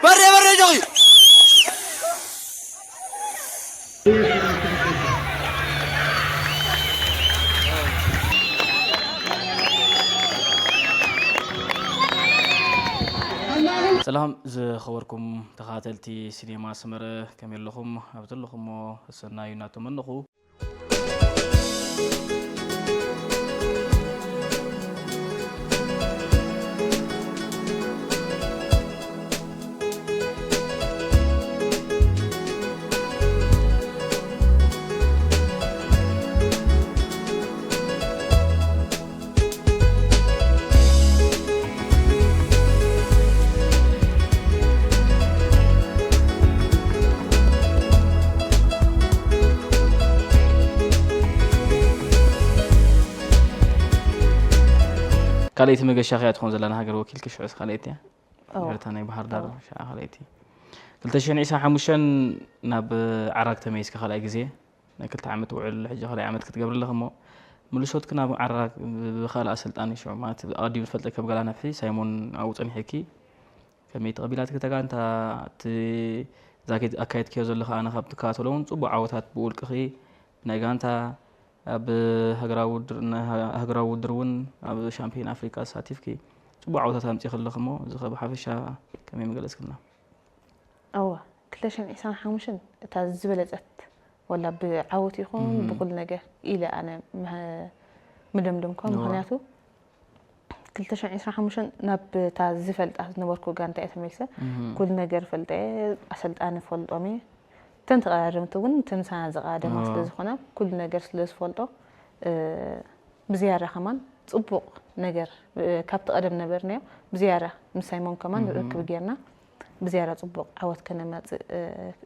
በሬ በሬ ጆይ ሰላም ዝኸበርኩም ተኸታተልቲ ሲኔማ ሰመረ፣ ከመይ ኣለኹም? ኣብ ዘለኹሞ ሰናዩ እናተመነኹ፣ ካልኣይቲ መገሻ ከያ ትኾን ዘላ ንሃገር ወኪልኪ ሽዑ ካልኣይቲ እያ። ኣዎ። ኤርትራ ናይ ባህር ዳር ኣዎ። ሽዓ ካልኣይቲ። ክልተ ሽሕን ዕስራን ሓሙሽተን ናብ ዓራግ ተመይስኪ ካልኣይ ግዜ። ናይ ክልተ ዓመት ውዕል ሕጂ ካልኣይ ዓመት ክትገብሪ ኣለኺ እሞ፣ ምልሶትኪ ናብ ዓራግ ብኻልእ ኣሰልጣኒ ሽዑ ማለት ኣቐዲሙ ዝፈልጠ ከብ ገላና ፍሒ ሳይሞን ኣብኡ ጸኒሕኪ። ከመይ ተቐቢላትኪ እታ ጋንታ? እቲ እዛ ከይድ-፣ ኣካየድክዮ ዘለኻ ኣነ ካብ ትከታተሎ እውን ጽቡቕ ዓወታት ብውልቅኺ ብናይ ጋንታ ኣብ ሃገራዊ ውድድር፣ ሃገራዊ ውድድር እውን ኣብ ሻምፒዮን ኣፍሪቃ ተሳቲፍኪ ጽቡቕ ዓወታት ኣምጺእኺ ኣለኺ እሞ፣ እዚ ኸ ብሓፈሻ ከመይ ምገለጽክልና? እወ፣ ክልተ ሽሕን ዕስራን ሓሙሽተን እታ ዝበለጸት፣ ወላ ብዓወት ይኹን እም። ብኹሉ ነገር ኢለ ኣነ ምህ-፣ ምደምደምኳ። እወ። ምኽንያቱ፣ ክልተ ሽሕን ዕስራን ሓሙሽተን ናብ እታ ዝፈልጣ ዝነበርኩ ጋንታ እየ ተመሊሰ። እም። ኩሉ ነገር ፈልጠ እየ፣ ኣሰልጣኒ ፈልጦም እየ። እተን ተቐዳደምቲ እውን እተን ምሳና ዝቐዳደማ እወ። ስለ ዝኾና፣ ኩሉ ነገር ስለ ዝፈልጦ፣ እ፣ ብዝያዳ ከማን ጽቡቕ ነገር፣ እ፣ ካብቲ ቀደም ነበርናዮ፣ ብዝያዳ ምስ ሳይሞን ከማን እም። ርክብ ጌርና፣ ብዝያዳ ጽቡቕ ዓወት ከነመጽእ፣ እ፣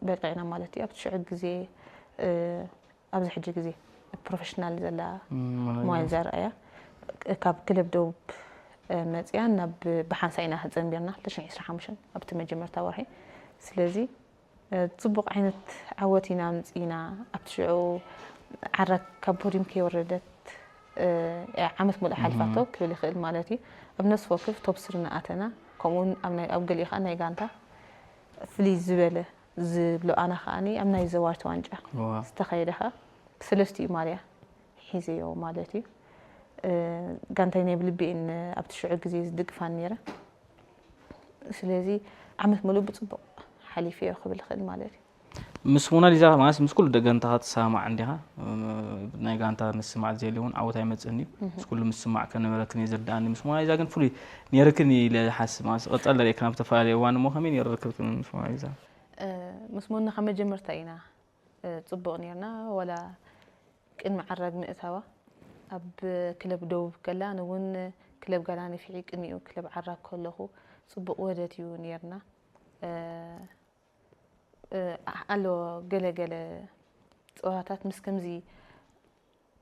በቂዕና ማለት እዩ። ኣብቲ ሽዑ ግዜ፣ እ፣ ኣብዚ ሕጂ ግዜ ፕሮፌሽናል ዘላ እም፣ ማለት ሞያ እዩ። ዘርኣያ፣ ካብ ክለብ ደቡብ፣ እ፣ መጽያ ናብ ብሓንሳእ ኢና ተጸንቢርና፣ ክልተ ሽሕን ዕስራን ሓሙሽተን ኣብቲ መጀመርታ ወርሒ። ስለዚ፣ እ፣ ጽቡቕ ዓይነት ዓወት ኢና ኣምጺእና። ኣብቲ ሽዑ ዓራግ ካብ ፖዲም ከይወረደት፣ እ፣ እያ ዓመት ሙሉእ ሓሊፋቶ እም። ክብል ይኽእል ማለት እዩ። ኣብ ነፍሲ ወከፍ ቶፕ ስሪ እናኣተና፣ ከምኡውን ኣብ ናይ፣ ኣብ ገሊኡ ኸኣ ናይ ጋንታ ፍልይ ዝበለ ዝብሎ ኣና ከኣኒ ኣብ ናይ ዘዋርት ዋንጫ እዋ። ዝተኸየደ ኸኣ ብሰለስቲኡ ማልያ ሒዘዮ ማለት እዩ። እ፣ ጋንታይ ናይ ብልቢ እየን ኣብቲ ሽዑ ግዜ ዝድግፋን ነይረ። ስለዚ ዓመት ሙሉእ ብጽቡቕ ሓሊፈዮ ክብል እኽእል ማለት እዩ። ምስ ሞናሊዛ ማለት ምስ ኩሉ ደገንታኻ ትሰማማዕ እንዲኻ? እ፣ ናይ ጋንታ ምስማዕ ዘየልዩ እውን ዓወት ኣይመጽእን እዩ። እህ። ምስ ኩሉ ምስማዕ ከነበረክን እየ ዝርድኣኒ። ምስ ሞናሊዛ ግን ፍሉይ ነይርክን ኢለ ዝሓስብ። ማለት ቀጻሊ ርኤክን ኣብ ዝተፈላለየ እዋን እሞ ከመይ ነይሩ ርክብክን ምስ ሞናሊዛ? እ፣ ምስ ሞና ካብ መጀመርታ ኢና፣ እ፣ ጽቡቕ ኔርና። ዋላ ቅድሚ ዓራግ ምእታዋ ኣብ ክለብ ደቡብ ከላ፣ ኣነ እውን ክለብ ጋላ ንፍዒ ቅድሚኡ ክለብ ዓራግ ከለኹ ጽቡቕ ውህደት እዩ ኔርና። እ፣ እ፣ ኣሎ ገለ ገለ ጸወታታት ምስ ከምዚ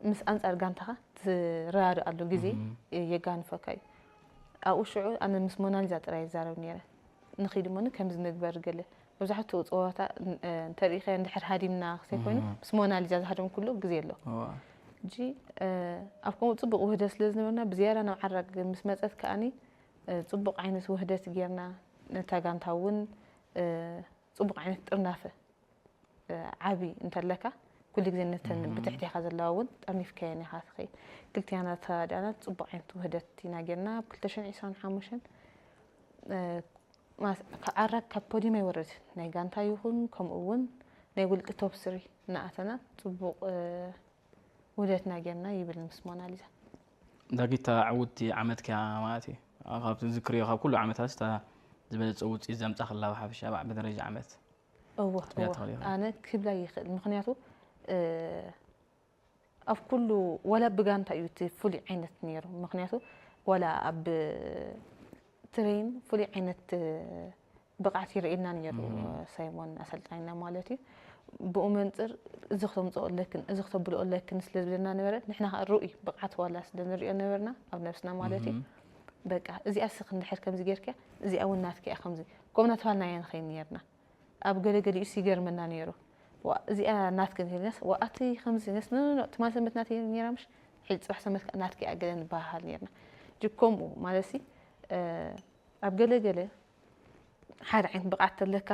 ምስ ኣንጻር ጋንታኻ ትረዳድኣሉ ግዜ እህ። የጋንፈካ እዩ። ኣብኡ ሽዑ ኣነ ምስ ሞናሊዛ ጥራይ ይዛረብ ነይረ። ንኺድ እሞኒ ከምዚ ንግበር ገለ። መብዛሕትኡ ጸወታ፣ እ፣ እንተሪኢኻዮ እንድሕር ሃዲምና ክሰይ ኮይኑ፣ እህ። ምስ ሞናሊዛ ዝሃደምኩሉ ግዜ ኣሎ። እዋ። ሕጂ፣ እ፣ ኣብ ከምኡ ጽቡቕ ውህደት ስለ ዝነበርና፣ ብዝያዳ ናብ ዓራግ ምስ መጸት ከኣኒ፣ እ፣ ጽቡቕ ዓይነት ውህደት ጌርና፣ ነታ ጋንታ እውን፣ እ፣ ጽቡቕ ዓይነት ጥርናፈ እ፣ ዓቢ እንተለካ፣ ኩሉ ግዜ ነተን እህ። ብትሕቴኻ ዘለዋ እውን ጠርኒፍካየን ኢኻ ትኸይድ። ክልቲኣና ተረዳዳእና፣ ጽቡቕ ዓይነት ውህደት ኢና ጌርና። ኣብ ክልተ ሽሕን ዕስራን ሓሙሽተን፣ እ፣ ማስ-፣ ካብ ዓራግ ካብ ፖዲየም ኣይወረድን። ናይ ጋንታ ይኹን፣ ከምኡ እውን ናይ ውልቂ ቶፕ ስሪ እናኣተና ጽቡቕ፣ እ፣ ውህደትና ጌርና ይብል ምስ ሞናሊዛ። ዳጊታ ዕውትቲ ዓመት ከያ ማለት እዩ። ካብ ዝክርዮ ካብ ኩሉ ዓመታት እታ ዝበለጸ ውጽኢት ዘምጻኽላ ብሓፈሻ ብዓ-፣ ብደረጃ ዓመት። እወ፣ ትብያ እወ። ትኽእሊ ኢኺ። ኣነ ክብላ ይኽእል። ምኽንያቱ፣ እ፣ ኣብ ኩሉ፣ ወላ ብጋንታ እዩ እቲ ፍሉይ ዓይነት ነይሩ። ምኽንያቱ፣ ወላ ኣብ ትሬን ፍሉይ ዓይነት፣ እ፣ ብቕዓት ይርእየና ነይሩ፣ እም። ሳይሞን ኣሰልጣኒና ማለት እዩ። ብኡ መንጽር፣ እዚ ክተምጽኦ ኣለክን፣ እዚ ክተብልኦ ኣለክን ስለ ዝብለና ነበረ፣ ንሕና ኸኣ ርኡይ ብቕዓት ዋላ ስለ ንርእዮ ነበርና፣ ኣብ ነብስና ማለት እዩ። እም። በቃ እዚኣ ስ ክንድሕር ከምዚ ጌርካ፣ እዚኣ እውን ናትካ እያ፣ ከምዚ ከምኡ እናተባልና ኢና ንኸይድ ነርና። ኣብ ገለገሊኡስ ይገርመና ነይሩ። ዋ እዚኣ ናትክ እንተልናስ፣ ዋ ኣቲ ከምዚ ነስ፣ ኖ ኖ ኖ፣ ትማል ሰንበት ናተይ ነይራ ምሽ፣ ሕጂ ጽባሕ ሰንበት ከኣ ናትክ እያ ገለ ንበሃሃል ነርና። ሕጂ ከምኡ ማለት ሲ ኣብ ገለገለ ሓደ ዓይነት ብቕዓት ተለካ፣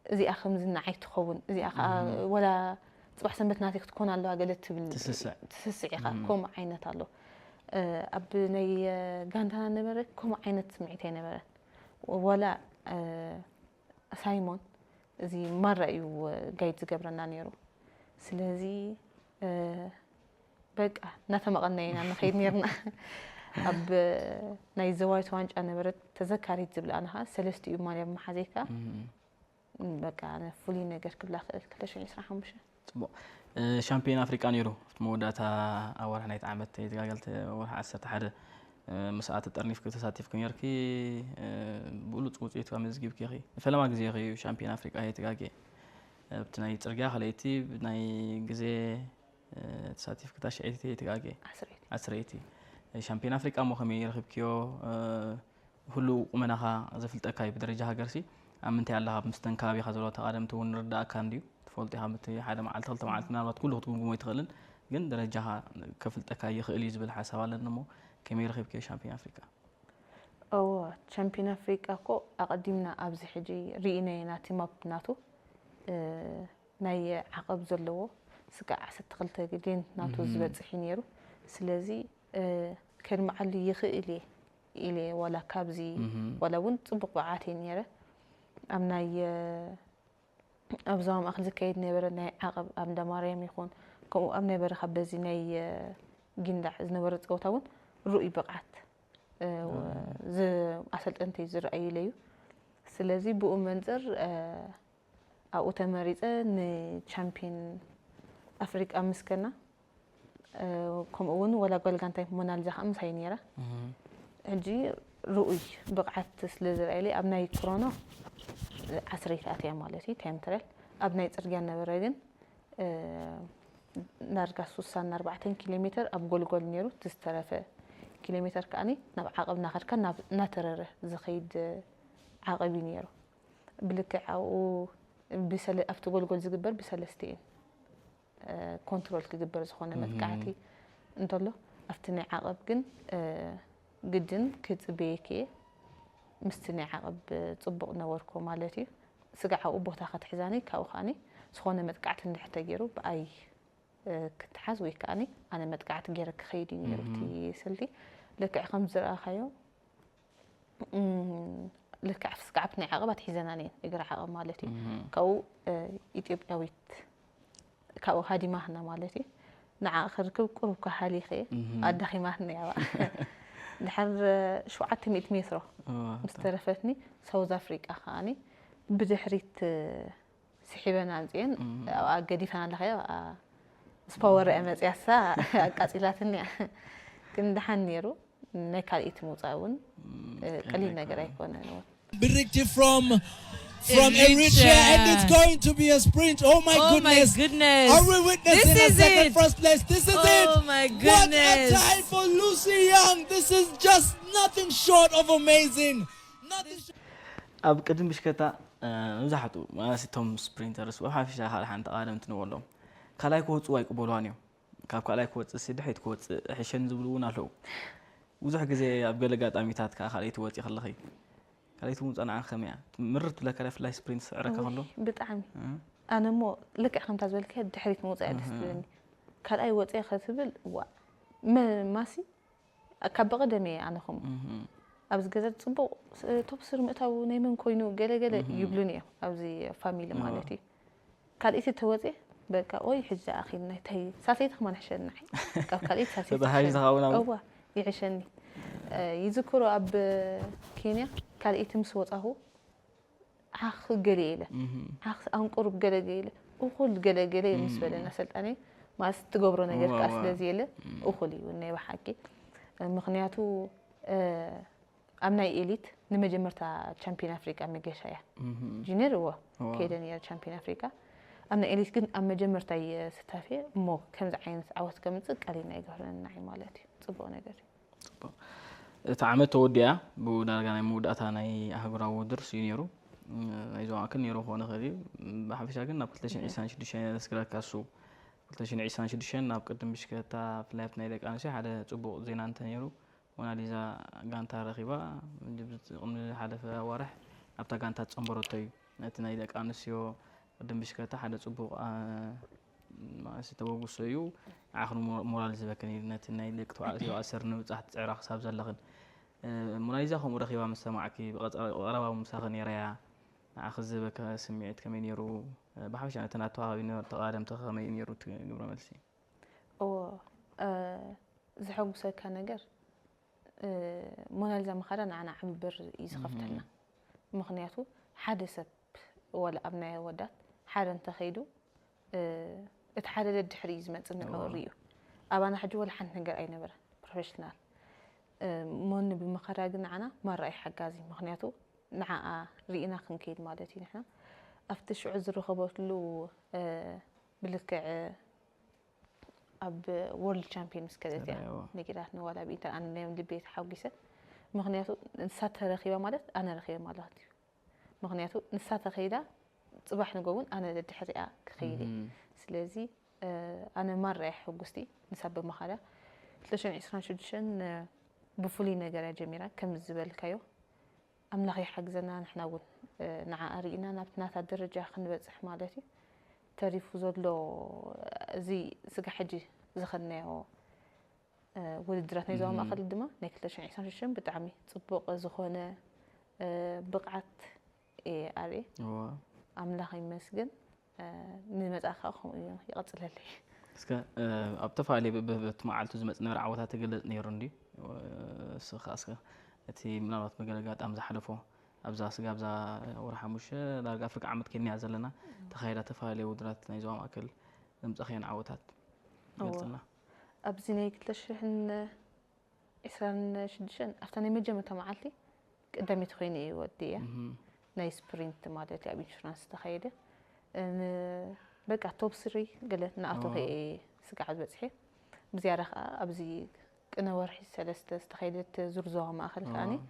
እዚኣ ከምዚ ንዓይ ትኸውን፣ እዚኣ ከዓ ወላ ጽባሕ ሰንበት ናተይ ክትኮን ኣለዋ ገለ ትብል፣ ትስስዕ ኢኻ። ከምኡ ዓይነት ኣሎ። ኣብ ናይ ጋንታና ነበረ ከምኡ ዓይነት ስምዒት ኣይነበረን። ዋላ ሳይሞን እዚ ማራ እዩ ጋይድ ዝገብረና ነይሩ። ስለዚ በቃ እናተመቐና ኢና ንኸይድ ነርና። ኣብ ናይ ዘዋይት ዋንጫ ነበረት ተዘካሪት ዝብል ኣነ ከዓ ሰለስቲኡ ማልያ ብምሓዘይካ በቃ ኣነ ፍሉይ ነገር ክብላ ክእል። ክልተ ሽሕን ዕስራን ሓሙሽተን ጽቡቕ። ሻምፒዮን ኣፍሪቃ ነይሩ ኣብቲ መወዳእታ ኣብ ወርሒ ናይቲ ዓመት፣ ይትጋገል፣ ወርሒ ዓሰርተ ሓደ ምስኣ ተጠርኒፍኪ ተሳቲፍኪ ነርኪ። ብሉፅ ውፅኢት ኣመዝጊብኪ ኢኺ። ንፈለማ ግዜ ኢኺ ሻምፒዮን ኣፍሪቃ፣ ይትጋጌ ኣብቲ ናይ ፅርግያ ካልኣይቲ ናይ ግዜ ተሳቲፍኪ፣ ታሽዐይቲ፣ ይትጋጌ ዓስረይቲ። ሻምፒዮን ኣፍሪቃ እሞ ከመይ ረኺብክዮ? ህሉው ቁመናኻ ዘፍልጠካ እዩ። ብደረጃ ሃገርሲ ኣብ ምንታይ ኣለኻ? ኣብ ምስተን ከባቢኻ ዘለዋ ተቓደምቲ እውን ንርዳእካ እንድዩ። ትፈልጦ ኢኻ፣ ምት ሓደ መዓልቲ ክልተ መዓልቲ ምናልባት ኩሉ ክትግምግሞ ኣይትኽእልን፣ ግን ደረጃኻ ከፍልጠካ ይኽእል እዩ ዝብል ሓሳብ ኣለኒ። እሞ ከመይ ረኺብክዮ ሻምፒዮን ኣፍሪቃ? እወ፣ ቻምፒዮን ኣፍሪቃ እኮ ኣቐዲምና ኣብዚ ሕጂ ርኢናዮ ኢና፣ እቲ ማፕ ናቱ፣ እ፣ ናይ ዓቐብ ዘለዎ ስጋዕ ዓሰርተ ክልተ ሌንት ናቱ ዝበጽሕ እዩ ነይሩ። ስለዚ፣ እ፣ ከድምዓሉ ይኽእል እየ ኢለ፣ ዋላ ካብዚ፣ ዋላ እውን ጽቡቕ ብዓት እየ ነይረ። ኣብ ናይ፣ እ፣ ኣብ ዞባ ማእከል ዝካየድ ነበረ ናይ ዓቐብ ኣብ እንዳ ማርያም ይኹን፣ ከምኡ ኣብ ናይ በረኻ በዚ ናይ፣ እ፣ ጊንዳዕ ዝነበረ ጸወታ እውን ርኡይ ብቕዓት፣ እ፣ ዝ-፣ ኣሰልጠንተይ ዝረኣዩለይ እዩ። ስለዚ ብኡ መንጽር፣ እ፣ ኣብኡ ተመሪጸ ንቻምፒዮን ኣፍሪቃ ምስከና፣ እ፣ ከምኡ እውን ዋላ ጓል ጋንታይ ሞናሊዛ ከዓ ምሳይ ነይራ። ሕጂ ርኡይ ብቕዓት ስለ ዝረኣየለይ ኣብ ናይ ክሮኖ ዓስረይቲ ኣትያ ማለት እዩ፣ ታይም ትራያል። ኣብ ናይ ጽርግያ ነበረ ግን፣ እ፣ ዳርጋ ሱሳን ኣርባዕተን ኪሎ ሜተር ኣብ ጎልጎል ነይሩ። እቲ ዝተረፈ ኪሎ ሜተር ከዓኒ ናብ ዓቐብ እናኸድካ ናብ፣ እናተረረ ዝኸይድ ዓቐብ እዩ ነይሩ። ብልክዕ ኣብኡ ብሰለ-፣ ኣብቲ ጎልጎል ዝግበር ብሰለስተ እየን፣ እ፣ ኮንትሮል ክግበር ዝኾነ መጥቃዕቲ እንተሎ፣ ኣብቲ ናይ ዓቐብ ግን፣ እ፣ ግድን ክጽበየኪ እየ። ምስቲ ናይ ዓቐብ ጽቡቕ ነበርኩ ማለት እዩ። ስጋዕ ኣብኡ ቦታ ክትሕዛኒ፣ ካብኡ ከኣኒ ዝኾነ መጥቃዕቲ እንድሕር ተገይሩ ብኣይ፣ እ፣ ክትሓዝ ወይ ከኣኒ ኣነ መጥቃዕቲ ገይረ ክኸይድ እዩ ነይሩ እቲ ስልቲ። ልክዕ ከም ዝረኣኻዮ፣ እም፣ ልክዕ ስጋዕ ኣብቲ ናይ ዓቐብ ኣትሒዘናን እየን፣ እግሪ ዓቐብ ማለት እዩ። ካብኡ፣ እ፣ ኢትዮጵያዊት ካብኡ ሃዲማትና ማለት እዩ። ንዓ ክርክብ ቁሩብ ከሃሊኸ ኣዳኺማትና እያ። ድሓር ሸውዓተ ሚእቲ ሜትሮ ምስ ተረፈትኒ፣ ሳውዝ ኣፍሪቃ ከኣኒ ብድሕሪት ስሒበን ኣምፅኤን፣ ኣብኣ ገዲፈን ኣለኸ፣ ኣብኣ ምስ ፓወር እያ መፅያሳ ኣቃፂላትኒ እያ። ግን ደሓን ነይሩ። ናይ ካልኢት ምውፃእ እውን፣ እ፣ ቀሊል ነገር ኣይኮነን እውን። Birikti from from Eritrea. Eritrea, and it's going to be a sprint. Oh my goodness. Are we witnessing a second first place? This is it. Oh my goodness. What a time for Lucy Young. This is just nothing short of amazing. Nothing sh- ኣብ ቅድሚ ብሽከታ መብዛሕትኡ ማለት እቶም ስፕሪንተርስ ብሓፈሻ ካልእ ሓንቲ ቀዳደምቲ ንበሎም ካልኣይ ክወፅኡ ኣይቅበልዋን እዮም። ካብ ካልኣይ ክወፅእ ሲ ድሕሪት ክወፅእ ሕሸኒ ዝብሉ እውን ኣለዉ። ብዙሕ ግዜ ኣብ ገለ ኣጋጣሚታት ከዓ ካልኣይቲ ወፂ ከለኺ ካልኣይቲ ምውፃእ ንዓኺ ከመይ እያ? ምርር ትብለካ ድያ ብፍላይ ስፕሪንት ስዕረካ ከሎ? ብጣዕሚ። ኣነ እሞ ልክዕ ከምታ ዝበልካዮ ድሕሪት ምውፃእ እያ ደስ ትብለኒ። ካልኣይ ወፂአ ከትብል ዋ መ-፣ ማሲ ካብ ብቐደም እየ ኣነ ከምኡ። ኣብዚ ገዛ ፅቡቕ ስ-፣ ቶፕ ስር ምእታው ናይ መን ኮይኑ ገለ ገለ ይብሉኒ እዮም ኣብዚ ፋሚሊ ማለት እዩ። ካልኣይቲ ተወፅየ በቃ ኦይ ሕጂ ኣኺልና እንታይ ሳልሰይቲ ከማን ሕሸኒ ንዓይ ካብ ካልኣይቲ ሳልሰይቲ ተባሃሽ ዝኸውን ኣብኡ? እዋ ይሕሸኒ። ይዝክሮ ኣብ ኬንያ ካልኣይቲ ምስ ወፃኹ ዓኽ ገለ ኢለ ዓኽ ኣንቁሩብ ገለ ገለ ኢለ እኹል ገለ ገለ ምስ በለና ሰልጣነይ ማለት ትገብሮ ነገር ከዓ ስለ ዘየለ እኹል እዩ ናይ ብሓቂ። ምኽንያቱ ኣብ ናይ ኤሊት ንመጀመርታ ቻምፒዮን ኣፍሪቃ መገሻ እያ። ጁኒየር እዎ ከይደ ነይረ ቻምፒዮን ኣፍሪቃ። ኣብ ናይ ኤሊት ግን ኣብ መጀመርታ እየ ስታፌ እሞ ከምዚ ዓይነት ዓወት ከምፅእ ቀሊል ናይ ገህረን ንዓይ ማለት እዩ። ፅቡቕ ነገር እዩ። ፅቡቕ። እቲ ዓመት ተወዲኣ ብዳርጋ ናይ መወዳእታ ናይ ኣህጉራዊ ውድድር እዩ ነይሩ። ናይ ዞባ ማእከል ነይሩ ክኾን ይኽእል እዩ። ብሓፈሻ ግን ናብ ክልተ ሽሕን ዕስራን ሽዱሽተን እየ ዘስግረካ። እሱ ክልተ ሽሕን ዕስራን ሽዱሽተን ናብ ቅድም ብሽክለታ ብፍላይ ኣብቲ ናይ ደቂ ኣንስትዮ ሓደ ጽቡቕ ዜና እንተ ነይሩ፣ ሞናሊዛ ጋንታ ረኺባ። ቅድሚ ዝሓለፈ ኣዋርሕ ኣብታ ጋንታ ዝጸንበረቶ እዩ። ነቲ ናይ ደቂ ኣንስትዮ ቅድም ብሽክለታ ሓደ ጽቡቕ ኣ፣ ማእሲ ተበግሶ እዩ። ንዓኽን ሞ-፣ ሞራል ዝህበክን እዩ። ነቲ ናይ ደቂ ተባዕትዮ ኣሰር ንምብጻሕ ትጽዕራ ክሳብ ዘለኽን። እ፣ ሞናሊዛ ከምኡ ረኺባ ምስ ሰማዕኪ፣ ብቐጸ-፣ ብቐረባ ምሳኺ ነይራ እያ። ንዓኺ ዝህበካ ስምዒት ከመይ ነይሩ? እ፣ ብሓፈሻ ነተን ኣተዋኻቢ ነበርቲ ተቐዳደምቲ ከመይ እዩ ነይሩ እቲ ግብረ መልሲ? እዎ፣ እ፣ ዘሐጉሰካ ነገር፣ እ፣ ሞናሊዛ ምኻዳ ንዓና ዓቢ በር እዩ ዝኸፍተልና። ምኽንያቱ ሓደ ሰብ ዋላ ኣብ ናይ ኣወዳት ሓደ እንተኸይዱ፣ እ፣ እቲ ሓደ ደድሕሪ እዩ ዝመጽእ ንዕኡ እዎ። ርእዩ። ኣባና ሕጂ ወላ ሓንቲ ነገር ኣይነበረን። ፕሮፌሽናል፣ እ፣ ሞኒ ብምኻዳ ግን ንዓና ማራ እዩ ሓጋዚ። ምኽንያቱ ንዓኣ ርኢና ክንከይድ ማለት እዩ። ንሕና ኣብቲ ሽዑ ዝረኸበትሉ፣ እ፣ ብልክዕ ኣብ ወርልድ ቻምፒዮን ምስ ከደት እያ ሰራየዋ። ነጊራትኒ። ዋላ ብኢንተር ኣነ ናይ ልበይ ተሓጒሰ። ምኽንያቱ ንሳ ተረኺባ ማለት ኣነ ረኺበ ማለት እዩ። ምኽንያቱ ንሳ ተኸይዳ ጽባሕ ንጎ እውን ኣነ ደድሕሪኣ ክኸይድ እየ። እም። ስለዚ፣ እ፣ ኣነ ማራ እየ ሕጉስቲ ንሳ ብምኻዳ። ክልተ ሽሕን ዕስራን ሽዱሽተን፣ እ፣ ብፍሉይ ነገር እያ ጀሚራ። ከም ዝበልካዮ ኣምላኽ ይሓግዘና፣ ንሕና እውን፣ እ፣ ንዓኣ ርኢና ናብቲ ናታ ደረጃ ክንበጽሕ ማለት እዩ። ተሪፉ ዘሎ እዚ ስጋ ሕጂ ዝኸድናዮ፣ እ፣ ውድድራት ናይ ዞባ እም። ማእከል ድማ ናይ ክልተ ሽሕን ዕስራን ሽዱሽተን ብጣዕሚ ጽቡቕ ዝኾነ፣ እ፣ ብቕዓት እየ ኣርእየ። እዋ። ኣምላኽ ይመስገን። እ፣ ንመጻኢ ከኣ ከምኡ እዩ ይቐጽለለይ። እስከ፣ እ፣ ኣብ ተፈላለየ ብ-፣ ብ-፣ በቲ መዓልቱ ዝመጽእ ነበረ ዓወታት ትገልጽ ነይሩ እንድዩ። እ፣ እስኻ እስከ እቲ ምናልባት ብገለ ኣጋጣሚ ዝሓለፎ ኣብዛ ስጋ ኣብዛ ወርሒ ሓሙሽተ ዳርጋ ኣፍሪቃ ዓመት ኬንያ ዘለና ተኻይዳ ተፈላለየ ውድድራት ናይ ዞባ ማእከል ዘምጻእካየን ዓወታት እዎ። ገልጽልና። ኣብዚ ናይ ክልተ ሽሕን ዕስራን ሽዱሽተን ኣብታ ናይ መጀመርታ መዓልቲ ቀዳመይቲ ኮይነ እየ ወዲእያ። እህ። ናይ ስፕሪንት ማለት እዩ፣ ኣብ ኢንሹራንስ ዝተኻየደ። ን-፣ በቃ ቶፕ ስሪ ገለ ንኣቶ እዎ። ከየ ስጋዕ ዝበጽሐ። ብዝያዳ ከኣ ኣብዚ ቅነ ወርሒ ሰለስተ ዝተኻየደት ዙር ዞባ ማእከል ከኣኒ እዎ።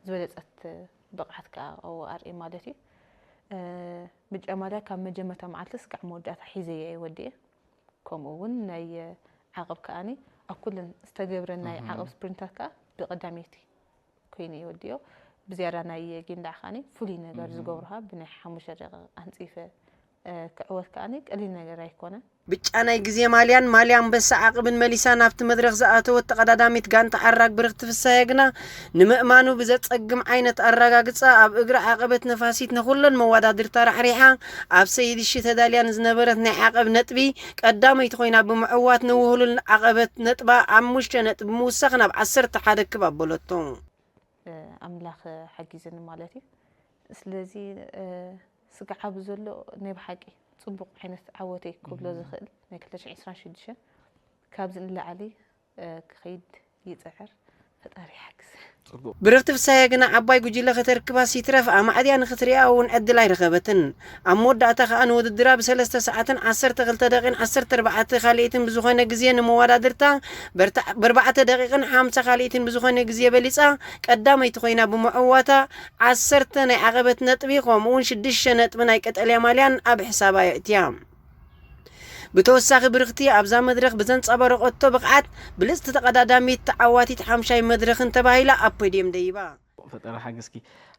ዝበለጸት ብቕዓት ከኣ ኣብኡ ኣርእየ ማለት እዩ። እ፣ ብጫ ማልያ ካብ መጀመርታ መዓልቲ ስጋዕ መወዳእታ ሒዘ እየ ወዲኤ። ከምኡ እውን ናይ ዓቐብ ከኣኒ ኣብ ኩለን ዝተገብረ ናይ እህ። ዓቐብ ስፕሪንታት ከኣ ብቐዳመይቲ ኮይነ እየ ወዲኦ። ብዝያዳ ናይ ጊንዳዕ ከኣኒ ፍሉይ ነገር እህ። ዝገብሩኻ ብናይ ሓሙሽተ ደቂቕ ኣንጺፈ፣ እ፣ ክዕወት ከኣኒ ቀሊል ነገር ኣይኮነን። ብጫ ናይ ግዜ ማልያን ማልያ ኣንበሳ ዓቕብን መሊሳ ናብቲ መድረኽ ዝኣተወት ተቐዳዳሚት ጋንታ ኣራግ ብርኽቲ ፍሳየ ግና ንምእማኑ ብዘጸግም ዓይነት ኣረጋግጻ ኣብ እግሪ ዓቐበት ነፋሲት ንኹለን መወዳድርታ ራሕሪሓ ኣብ ሰይድ እሺ ተዳልያ ንዝነበረት ናይ ዓቐብ ነጥቢ ቀዳመይቲ ኮይና ብምዕዋት ንውህሉል ዓቐበት ነጥባ ሓሙሽተ ነጥቢ ምውሳኽ ናብ ዓሰርተ ሓደ ክብ ኣበለቶ። እ፣ ኣምላኽ ሓጊዝኒ ማለት እዩ። ስለዚ፣ እ፣ ስጋዕ ኣብ ዘሎ ናይ ብሓቂ ጽቡቕ ዓይነት ዓወተይ ክብሎ እም። ዝኽእል ናይ ክልተ ሽሕን ዕስራን ሽዱሽተን ካብዚ ንላዕሊ፣ እ፣ ክኸይድ ይጽዕር። ፈጣሪ ይሓግዝ። ጽቡቕ። ብርኽቲ ፍሳየ ግና ዓባይ ጉጅለ ከተርክባስ ይትረፍ ኣማዕድያ ንኽትሪኣ እውን ዕድል ኣይረኸበትን። ኣብ መወዳእታ ከኣ ንውድድራ ብሰለስተ ሰዓትን ዓሰርተ ክልተ ደቂቕን ዓሰርተ ኣርባዕተ ካልኢትን ብዝኾነ ግዜ ንመወዳድርታ በርታ-፣ ብኣርባዕተ ደቂቕን ሓምሳ ካልኢትን ብዝኾነ ግዜ በሊጻ ቀዳመይቲ ኮይና ብምዕዋታ ዓሰርተ ናይ ዓቐበት ነጥቢ ከምኡ እውን ሽዱሽተ ነጥቢ ናይ ቀጠልያ ማልያን ኣብ ሕሳባ የእትያ። ብተወሳኺ ብርኽቲ ኣብዛ መድረኽ ብዘንጸባረቐቶ ብቕዓት ብልጽቲ ተቐዳዳሚት ተዓዋቲት ሓምሻይ መድረኽን ተባሂላ ኣብ ፖድየም ደይባ። ፈጣሪ ሓግዝኪ።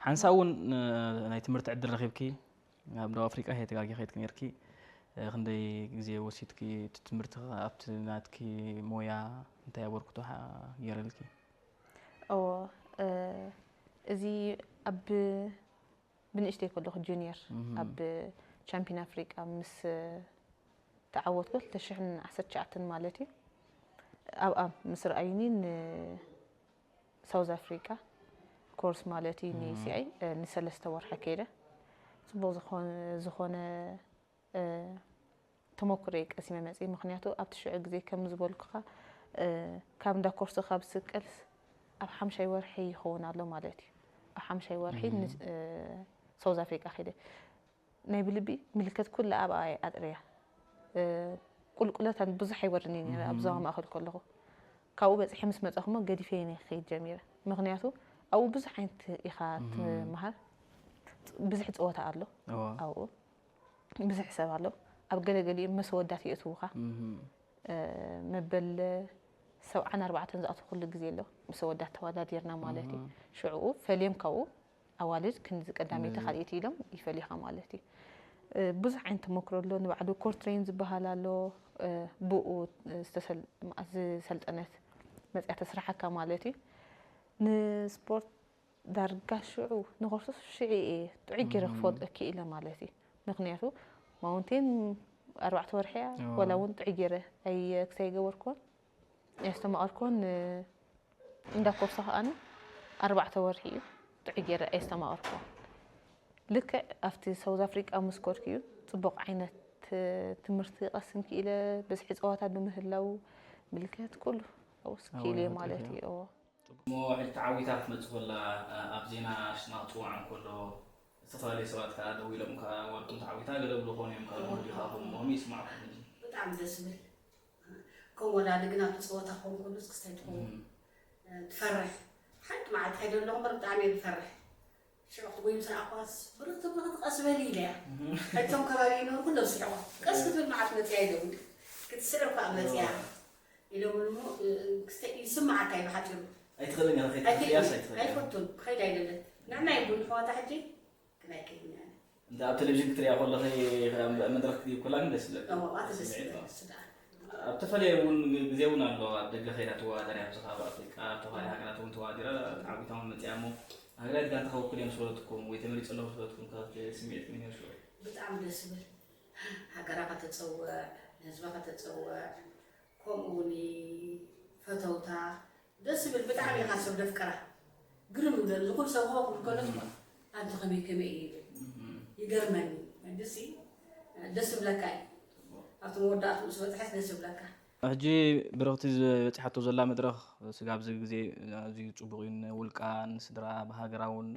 ሓንሳእ እውን፣ እ፣ ናይ ትምህርቲ ዕድል ረኺብኪ፣ ኣብ ደቡብ ኣፍሪቃ ከይተጋጊ ከይድኪ ነይርኪ። እ፣ ክንደይ ግዜ ወሲድኪ እቲ ትምህርቲ ኣብቲ ናትኪ ሞያ እንታይ ኣበርክቶ ሓ-፣ ገይረልኪ? እዎ፣ እ፣ እዚ ኣብ ብንእሽተይ ከለኹ ጁኒየር እህ። ኣብ ቻምፒዮን ኣፍሪቃ ምስ ተዓወትኩ፣ ክልተ ሽሕን ዓሰርተ ትሽዓተን ማለት እዩ። ኣብኣ ምስ ረኣዩኒ ን ሳውዝ ኣፍሪቃ ኮርስ ማለት እዩ፣ እም። ንሲኣይ፣ እ፣ ንሰለስተ ወርሒ ከይደ። ጽቡቕ ዝኾነ፣ ዝኾነ፣ እ፣ ተመኩሮ እየ ቀሲመ መጽየ። ምኽንያቱ ኣብቲ ሽዑ ግዜ ከም ዝበልኩኻ፣ እ፣ ካብ እንዳ ኮርሶ ካብ ዝስቀልስ ኣብ ሓምሻይ ወርሒ ይኸውን ኣሎ ማለት እዩ። ኣብ ሓምሻይ ወርሒ እም። ን-፣ እ፣ ሳውዝ ኣፍሪቃ ከይደ። ናይ ብልቢ ምልከት ኩላ ኣብኣ እየ ኣጥርያ። እ፣ ቁልቁለት ብዙሕ ኣይወርድን እየ ነይረ ኣብ እህ። ዞባ ማእከል ከለኹ። ካብኡ በጺሐ ምስ መጻኹሞ ገዲፈ እየ ክኸይድ ጀሚረ። ምኽንያቱ ኣብኡ ብዙሕ ዓይነት ኢኻ ትመሃር። ብዙሕ ፀወታ ኣሎ ኣብኡ፣ ብዙሕ ሰብ ኣሎ። ኣብ ገለገሊኡ መሰወዳት የእትውኻ። መበል ሰብዓን ኣርባዕተን ዝኣትው ኩሉ ግዜ ኣሎ። መሰወዳት ተወዳዲርና ማለት እዩ። ሽዕኡ ፈልዮም ካብኡ ኣዋልድ ክንዚ ቀዳመይቲ ካልኣይቲ ኢሎም ይፈልዩኻ ማለት እዩ። ብዙሕ ዓይነት ተመክሮ ኣሎ። ንባዕሉ ኮርትሬን ዝበሃል ኣሎ። ብኡ ዝሰልጠነት መፅያ ተስርሓካ ማለት እዩ። ንስፖርት ዳርጋ ሽዑ ንኮርሱስ ሽዑ እየ ጥዑይ ገይረ ክፈልጦ ክኢለ ማለት እዩ። ምኽንያቱ ማውንቴን ኣርባዕተ ወርሒ እያ፣ ወላ እውን ጥዑይ ገይረ ኣየ ክሳይ ገበርኩን ኣየስተማቐርኩን። እንዳ ኮርሶ ከኣኒ ኣርባዕተ ወርሒ እዩ፣ ጥዑይ ገይረ ኣየስተማቐርኩን። ልክዕ ኣብቲ ሳውዝ ኣፍሪቃ ምስ ኮድኩ እዩ ጽቡቕ ዓይነት ትምህርቲ ቀስም ክኢለ፣ ብዝሒ ጸዋታ ብምህላው ምልክት ኩሉ ኣውስ ክኢለ ማለት እዩ። እሞ ሕጂ ተዓዊታ ክትመጽእ ከላ ኣብ ዜና ሽማ ክጽዋዕ እንከሎ ዝተፈላለዩ ሰባት ከዓ ደው ኢሎም ከዓ ወርቅም ተዓዊታ ገለ ብሉ ኾኑ እዮም ከዓ ደው ኢኻ ኹም ሞሚ ይስማዕኩም ሕጂ ብጣዕሚ ደስ ዝብል ከም ወላዲ ግን ኣብቲ ፀወታ ክኾን ከሎ ክስታይ ትኸውን ትፈርሕ ሓንቲ መዓልቲ ከይደ ኣለኹ በር ብጣዕሚ እየ ዝፈርሕ ሽዑ ክጉይ ምስ ረኣኳስ ብርክቲ ብርክቲ ቀስ በሊ ኢለያ እቶም ከባቢ ይነሩ ኩሎም ስሕቆ ቀስ ክትብል መዓት መፅያ ኢለውን ክትስዕር ከዓ መፅያ ኢለውን እሞ ይስማዓካ እዩ ብሓፂሩ ኣይትኽእልን ኢኻ ከይትኽእልያስ ኣይትኽእልን ኣይፈቱን ክኸይድ ኣይደለን ንዕና ይቡን ኣሕዋታ ሕጂ ግን ኣይከይድን እያ እንተ ኣብ ቴሌቪዥን ክትሪኣ ከለኺ መድረኽ ክትይብ ከላ ግን ደስ ይብለካ ኣዎ ኣቲ ደስ ይብል እሱ ደኣ ኣብ ተፈለየ እውን ግዜ እውን ኣሎ ኣብ ደገ ከይዳ ትወዳደር እያ ኣብዚ ከባቢ ኣፍሪቃ ኣብ ተፈላለየ ሃገራት እውን ተወዳዲራ ተዓዊታ እውን መፅያ እሞ ሃገራት ጋንታ ከወክል እዮም ዝበለትኩም ወይ ተመሪፁ ኣለኹ ዝበለትኩም ካብ ስምዒት ከመይ ነይሩ ሽዑ ብጣዕሚ ደስ ይብል ሃገራ ከተፀውዕ ንህዝባ ከተፀውዕ ከምኡ እውን ፈተውታ ደስ ይብል ብጣዕሚ ኢኻ ሰብ ደፍቅራ ግርም ይብለኒ ዝኹሉ ሰብ ሆ ክብል ከሎ ኣንቲ ከመይ ከመይ እዩ ይብል ይገርመኒ ሕጂሲ ደስ ይብለካ እዩ ኣብቲ መወዳእትኡ ዝበፅሐስ ደስ ይብለካ ሕጂ ብርኽቲ ዝበፂሓቶ ዘላ መድረኽ ስጋብ እዚ ግዜ ኣዝዩ ፅቡቕ እዩ ንውልቃ ንስድራ ብሃገራ እውን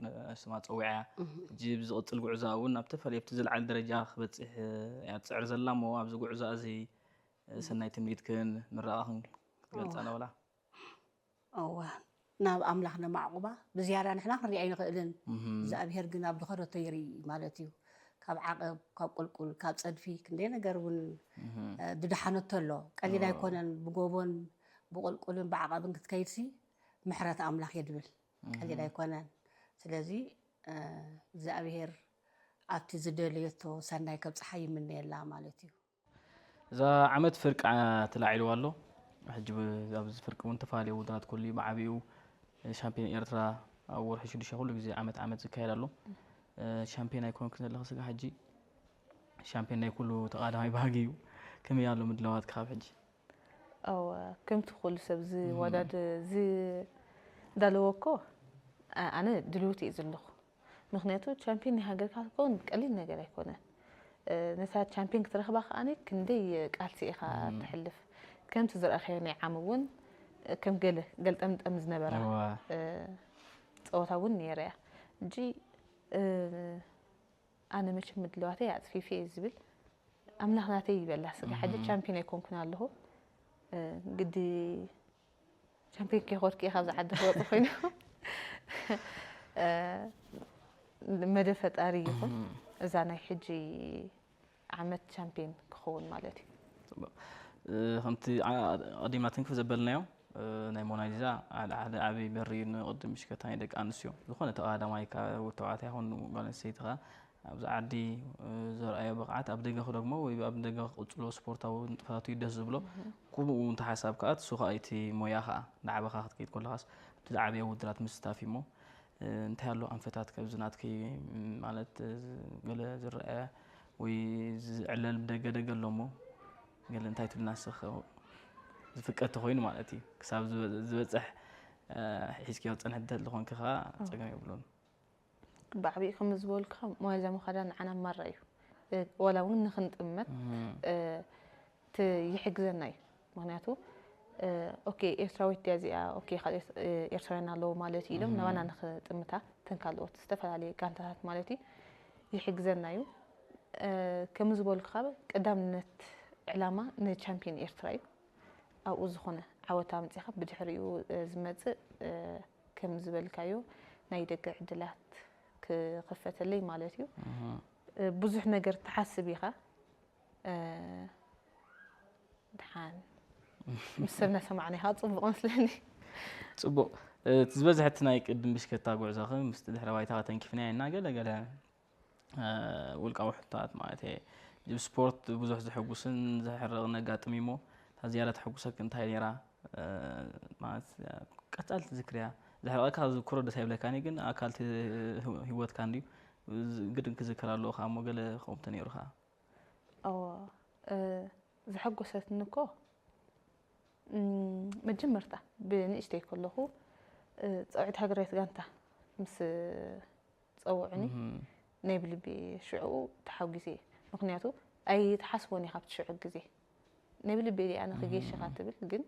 ስማ ፀዊዓ ሕጂ ብዝቕፅል ጉዕዛ እውን ኣብ ተፈለየ ኣብቲ ዝለዓለ ደረጃ ክበፅሕ እያ ትፅዕር ዘላ እሞ ኣብዚ ጉዕዛ እዚ ሰናይ ትምኒትክን ምርቓኽን ክትገልፃ ነወላ እወ ናብ ኣምላኽ ነማዕቑባ ብዝያዳ ንሕና ክንሪኣ ኣይንኽእልን እግዚኣብሄር ግን ኣብ ድኸረቶ ይርኢ ማለት እዩ ካብ ዓቐብ ካብ ቁልቁል ካብ ፀድፊ ክንደይ ነገር እውን ድድሓነቶ ኣሎ ቀሊል ኣይኮነን ብጎቦን ብቁልቁልን ብዓቐብን ክትከይድሲ ምሕረት ኣምላኽ የድብል ቀሊል ኣይኮነን ስለዚ እግዚኣብሄር ኣብቲ ዝደለየቶ ሰናይ ከብፅሓ ይምነየላ ማለት እዩ እዛ ዓመት ፍርቂ ተላዒልዋ ኣሎ ሕጂ ኣብዚ ፍርቂ እውን ተፈላለየ ውድድራት ኩሉ ብዓብኡ ሻምፒዮን ኤርትራ ኣብ ወርሒ ሽዱሽተ ኩሉ ግዜ ዓመት ዓመት ዝካየድ ኣሎ ሻምፒዮን ኣይኮንክን ዘለኺ ስጋ ሕጂ ሻምፒዮን ናይ ኩሉ ተቓዳማይ ባህጊ እዩ ከመይ ኣሎ ምድላዋት ካብ ሕጂ ከምቲ ኩሉ ሰብ ዝወዳድ ዝዳለዎ እኮ ኣነ ድልውቲ እዩ ዘለኹ ምኽንያቱ ቻምፒዮን ናይ ሃገርካ ክትከውን ቀሊል ነገር ኣይኮነን። ነታ ቻምፒዮን ክትረኽባ ከኣ ክንደይ ቃልሲ ኢኻ ተሕልፍ። ከምቲ ዝረኣኻዮ ናይ ዓም እውን ከም ገለ ገልጠምጠም ዝነበራ ፀወታ እውን ነይራ እያ። ሕጂ ኣነ መቸም ምድላዋተይ ኣፅፊፈ እየ ዝብል ኣምላኽ ናተይ ይበላ ስጋ ሕጂ ቻምፒዮን ኣይኮንኩን ኣለኹ ግዲ ቻምፒዮን ከይኮንኪ ኢኻ ኣብዚ ዓዲ ክወፂ ኮይኑ መደ ፈጣሪ ይኹን እዛ ናይ ሕጂ ዓመት ቻምፒዮን ክኸውን ማለት እዩ። ከምቲ ኣቐዲምና ትንክፍ ዘበልናዮ ናይ ሞናሊዛ ሓደ ዓብዪ በሪ እዩ ንቕድም ምሽከታ ናይ ደቂ ኣንስትዮ ዝኾነ ተቐዳዳማይ ተባዕታይ ይኹን ጓል ኣንስተይቲ ከዓ ኣብዚ ዓዲ ዘርኣዮ ብቕዓት ኣብ ደገ ክደግሞ ወይ ኣብ ደገ ክቕፅሎ ስፖርታዊ ንጥፈታቱ እዩ ደስ ዝብሎ። ከምኡ እውን ተሓሳብ ከዓ እሱ ከዓ እቲ ሞያ ከዓ እንዳዓበኻ ክትከይድ ከለኻስ ኣብቲ ዝዓበየ ውድድራት ምስታፍ እዩ እሞ እንታይ ኣሎ ኣንፈታት ከዚ ናትኪ ማለት ገለ ዝረአ ወይ ዝዕለል ብደገ ደገ ኣሎ እሞ ገለ እንታይ ትብልና ንስኺ ዝፍቀድ ተኾይኑ ማለት እዩ ክሳብ ዝበፅሕ ሒዝክዮ ዝፀንሕ እንተዝኾንኪ ከዓ ፀገም የብሉን። ብዓብኡ ከም ዝበልካ ሞያዛ ምኻዳ ንዓና ማራ እዩ ዋላ እውን ንክንጥመት ይሕግዘና እዩ ምክንያቱ ኦኬ ኤርትራዊት ድያ እዚኣ ኦኬ ካልኦት ኤርትራውያን ኣለዉ ማለት እዩ ኢሎም ናባና ንክጥምታ ተን ካልኦት ዝተፈላለየ ጋንታታት ማለት እዩ ይሕግዘና እዩ ከም ዝበልኩ ካብ ቀዳምነት ዕላማ ንቻምፒዮን ኤርትራ እዩ ኣብኡ ዝኾነ ዓወት ኣምፂኻ ብድሕሪኡ ዝመፅእ ከም ዝበልካዮ ናይ ደገ ዕድላት ክኽፈተለይ ማለት እዩ። ብዙሕ ነገር ትሓስብ ኢኻ። ድሓን ምስ ሰብ እናሰማዕና ኢኻ ጽቡቕ መስለኒ። ጽቡቕ። እቲ ዝበዝሐ እቲ ናይ ቅድም ብሽከታ ጉዕዞኺ ምስ ድሕረ ባይታ ተንኪፍና ኢና ገለ ገለ ውልቃዊ ሕቶታት ማለት እየ። ስፖርት ብዙሕ ዘሐጉስን ዘሕርቕን ኣጋጥም እሞ እታ ዝያዳ ተሐጉሰክ እንታይ ነይራ? ማለት ቀጻሊ ትዝክርያ ዘሕርቐካ ዝክሮ ደስ ኣይብለካኒ ግን ኣካል ህይወትካ እንድዩ ግድን ክዝከር ኣለዎ ከዓ እሞ ገለ ከምኡ ተነይሩ ከዓ እዎ ዘሐጎሰትኒ እኮ መጀመርታ ብንእሽተይ ከለኹ ፃውዒት ሃገራዊት ጋንታ ምስ ፀውዑኒ ናይ ብልቢ ሽዑ ተሓጒሰ እየ። ምክንያቱ ኣይትሓስቦን ኢኻ ኣብቲ ሽዑ ግዜ ናይ ብልቢ ኣነ ክገይሽኻ ትብል ግን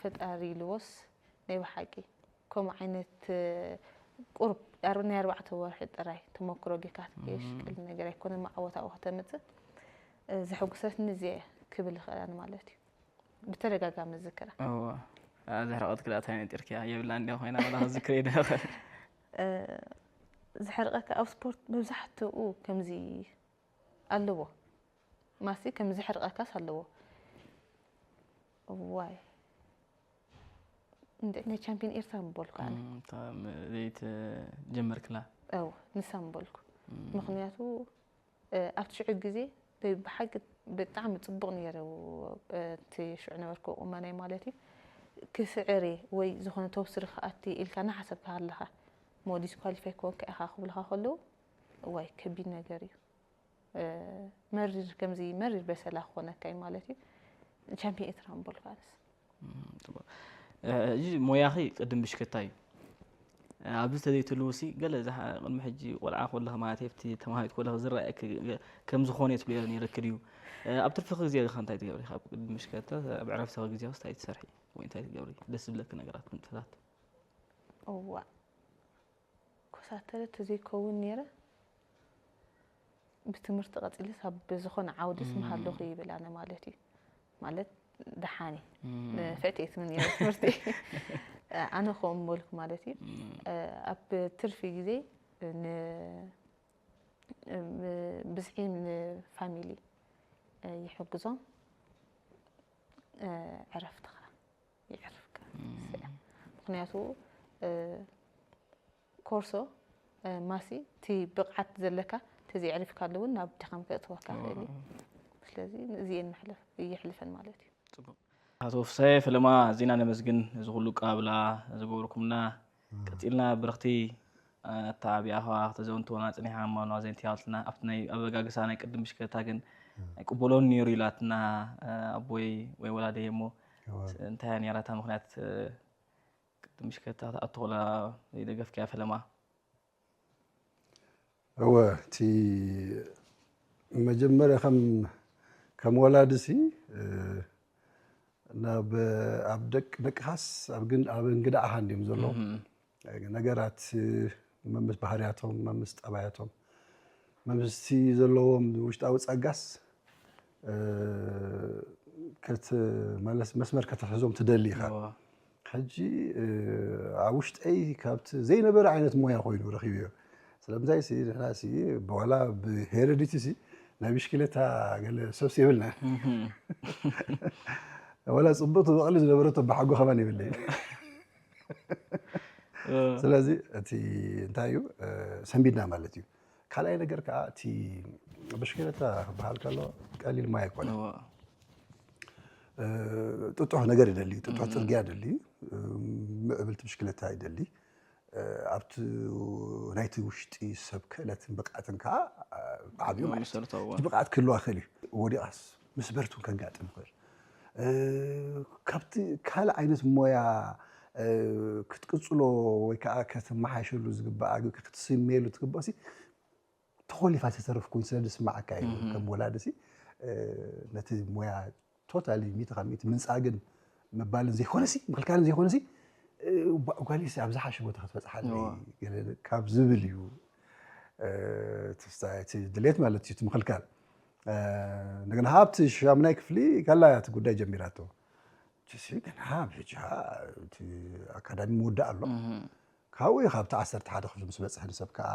ፈጣሪ ኢልዎስ ናይ ብሓቂ ከምኡ ዓይነት ቁሩብ ናይ ኣርባዕተ ወርሒ ጥራይ ተመክሮ ጌርካ ትገይሽ ቀሊል ነገር ኣይኮነን መዓወታኡ ከተምፅእ። ዘሐጉሰትኒ እዚኣ እየ ክብል ይኽእል ኣነ ማለት እዩ። ብተደጋጋሚ ዝዝክራ። እወ። ዘሕረቐት ክልኣት ኣይነጢርክያ የብላ እንዲያ ኮይና ወላ ክዝክር እየ ድኽእል። ዘሕርቐካ ኣብ ስፖርት መብዛሕትኡ ከምዚ ኣለዎ። ማሲ ከም ዘሕርቐካስ ኣለዎ። እዋይ እንደ ናይ ቻምፒዮን ኤርትራ ምበልኩ ኣነ። እም፣ እታ ም- ዘይት ጀመርክላ። እው ንሳ ምበልኩ። ምክንያቱ ኣብቲ ሽዑ ግዜ ብሓቂ ብጣዕሚ ጽቡቕ ነይሩ። እቲ ሽዑ ነበርኩ ቁመናይ ማለት እዩ። ክስዕር እየ ወይ ዝኾነ ተወስሪ ክኣቲ ኢልካ እናሓሰብካ ከለኻ እሞ ዲስኳሊፋይ ክኾንካ ኢኻ ክብልኻ ከለዉ እዋይ ከቢድ ነገር እዩ። መሪር ከምዚ መሪር በሰላ ክኾነካ እዩ ማለት እዩ። ቻምፒዮን ኤርትራ ምበልኩ ኣነስ። ሕጂ ሞያኺ ቅድም ብሽክታ እዩ። ኣብዚ ተዘይትህልው ሲ ገለ ቅድሚ ሕጂ ቆልዓ ከለኺ ማለት ኣብቲ ተማሃሪት ከለኺ ዝረኣየኪ ከም ዝኾነ እየ ትብልዮ ነይርኪ ድዩ? ኣብ ትርፊ ግዜ ኸ እንታይ ትገብሪ? ካብ ቅድሚ ብሽክታ ኣብ ዕረፍቲ ግዜ እንታይ ትሰርሒ ወይ እንታይ ትገብሪ? ደስ ዝብለኪ ነገራት ምንቅስቃሳት? እዋ ኮሳተረ ተዘይከውን ነይረ ብትምህርቲ ቀፂልስ ኣብ ዝኾነ ዓውድስ ምሃለኹ ይብል ኣነ ማለት እዩ። ማለት ደሓን እየ። ንፍዕቲ እየ ትብል ነይረ ትምህርቲ። ኣነ ከምኡ ምበልኩ ማለት እዩ። ኣብ ትርፊ ግዜ ን- ብዝሒ ንፋሚሊ ይሕግዞም ዕረፍትኻ ይዕርፍካ። ምክንያቱ ኮርሶ ማሲ እቲ ብቕዓት ዘለካ ተዘይዕሪፍካሉ እውን ናብ ድኻም ከእትወካ ይኽእል እዩ። ስለዚ እዚኤን መሕለፍ የሕልፈን ማለት እዩ። ኣቶ ፍሳየ ፈለማ ኣዚና ነመስግን እዚ ኩሉ ኣቀባብላ ዝገበርኩምና። ቀጺልና ብርኽቲ ኣተዓቢኣኻ ክተዘንትወና ጸኒሓ እሞ ንዋዘንቲ ሃልትና ኣብቲ ናይ ኣበጋግሳ ናይ ቅድም ብሽክለታ ግን ኣይቅበሎን ነይሩ ኢላትና ኣቦይ ወይ ወላደይ እሞ እንታይ እያ ነይራ እታ ምኽንያት ቅድም ብሽክለታ ክትኣቱ ከላ ዘይደገፍካያ ፈለማ? እወ እቲ መጀመርያ ከም ከም ወላዲ ሲ ናብ ኣብ ደቅ ደቅኻስ ኣብ ግን ኣብ እንግዳዕኻ እንዲዮም ዘለዉ ነገራት መምስ ባህርያቶም መምስ ጠባያቶም መምስቲ ዘለዎም ውሽጣዊ ጸጋስ ከት ማለት መስመር ከተሕዞም ትደሊ ኢኻ። ሕጂ ኣብ ውሽጠይ ካብቲ ዘይነበረ ዓይነት ሞያ ኮይኑ ረኺብዮ። ስለምንታይ ሲ ንሕና ሲ ዋላ ብሄረዲቲ ሲ ናይ ብሽክሌታ ገለ ሰብሲ የብልና። ዋላ ጽቡቅ ትበቕሊ ዝነበረቶ ብሓጎ ከማን የብለይ። ስለዚ እቲ እንታይ እዩ ሰንቢድና ማለት እዩ። ካልኣይ ነገር ከዓ እቲ ብሽክሌታ ክበሃል ከሎ ቀሊል ማይ ኣይኮነ። ጥጡሕ ነገር ይደሊ፣ ጥጡሕ ፅርግያ ይደሊ፣ ምዕብልቲ ብሽክሌታ ይደሊ። ኣብቲ ናይቲ ውሽጢ ሰብ ክእለትን ብቕዓትን ከዓ ዓብዩ ማለት እዩ። እቲ ብቕዓት ክህልዋ ይኽእል እዩ። ወዲቓስ መስበርትን ከጋጥም ይኽእል። ካብቲ ካልእ ዓይነት ሞያ ክትቅፅሎ ወይ ከዓ ከተመሓይሸሉ ዝግባእ ክትስመየሉ ትግባእ ተኾሊፋ ተተርፍ ኮይኑ ስለ ዝስማዓካ እዩ ከም ወላዲ ሲ ነቲ ሞያ ቶታሊ ሚእቲ ካብ ሚእቲ ምንጻግን ምባልን ዘይኮነሲ ምክልካልን ዘይኮነሲ ጓሊስ ኣብ ዝሓሸ ቦታ ክትበፅሓለይ ካብ ዝብል እዩ እቲ ድሌት ማለት እዩ እቲ ምክልካል። እንደገና ሃብቲ ሻምናይ ክፍሊ ካላ እቲ ጉዳይ ጀሚራቶ ትሲ ገና ብሕጂ እቲ ኣካዳሚ ምውዳእ ኣሎ። ካብኡ እዩ ካብቲ ዓሰርተ ሓደ ክፍሊ ምስ በፅሐ ንሰብ ከዓ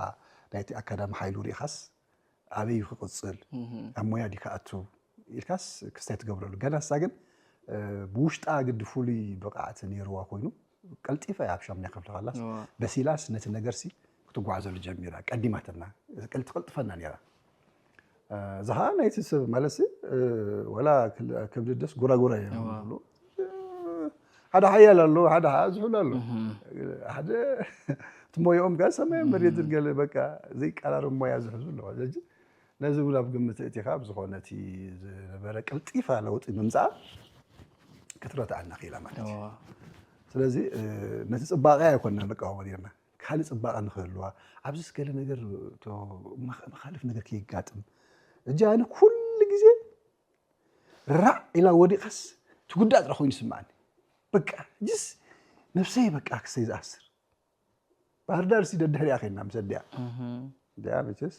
ናይቲ ኣካዳሚ ሓይሉ ርኢኻስ ኣበይ እዩ ክቕፅል፣ ኣብ ሞያ ዲ ክኣቱ ኢልካስ ክስታይ ትገብረሉ። ገና ንሳ ግን ብውሽጣ ግዲ ፍሉይ ብቕዓት ነይርዋ ኮይኑ ቀልጢፋ እያ ኣብ ሻሙናይ ክፍሊ ከላስ በሲላስ ነቲ ነገርሲ ክትጓዓዘሉ ጀሚራ። ቀዲማትና ቀልጥፈልጥፈና ነይራ። እዛ ኸዓ ናይቲ ሰብ ማለት ወላ ክብድደስ ጎራጎራ እዮም ዝብሉ። ሓደ ሓያል ኣሎ፣ ሓደ ከዓ ዝሑል ኣሎ። ሓደ እቲ ሞያኦም ከዓ ሰማይ መሬትን ገለ በቃ ዘይቀራረብ ሞያ ዝሕዙ ኣለዋ። ስለዚ ነዚ እውን ኣብ ግምት እቲኻ ብዝኾነ እቲ ዝነበረ ቀልጢፋ ለውጢ ምምፃኣ ክትረትዓና ክኢላ ማለት እዩ። ስለዚ ነቲ ፅባቐ ኣይኮንና ንቃወሞ ነርና። ካልእ ፅባቐ ንክህልዋ፣ ኣብዚስ ገለ ነገር መኻልፍ ነገር ከየጋጥም። እጂ ኣነ ኩሉ ግዜ ራዕ ኢላ ወዲቓስ ትጉዳእ ጥራሕ ኮይኑ ይስምዓኒ። በቃ እጅስ ነብሰይ በቃ ክሰይ ዝኣስር። ባህር ዳር ሲ ደድሕሪኣ ከይና ምስ ኣዲኣ እዚኣ መቸስ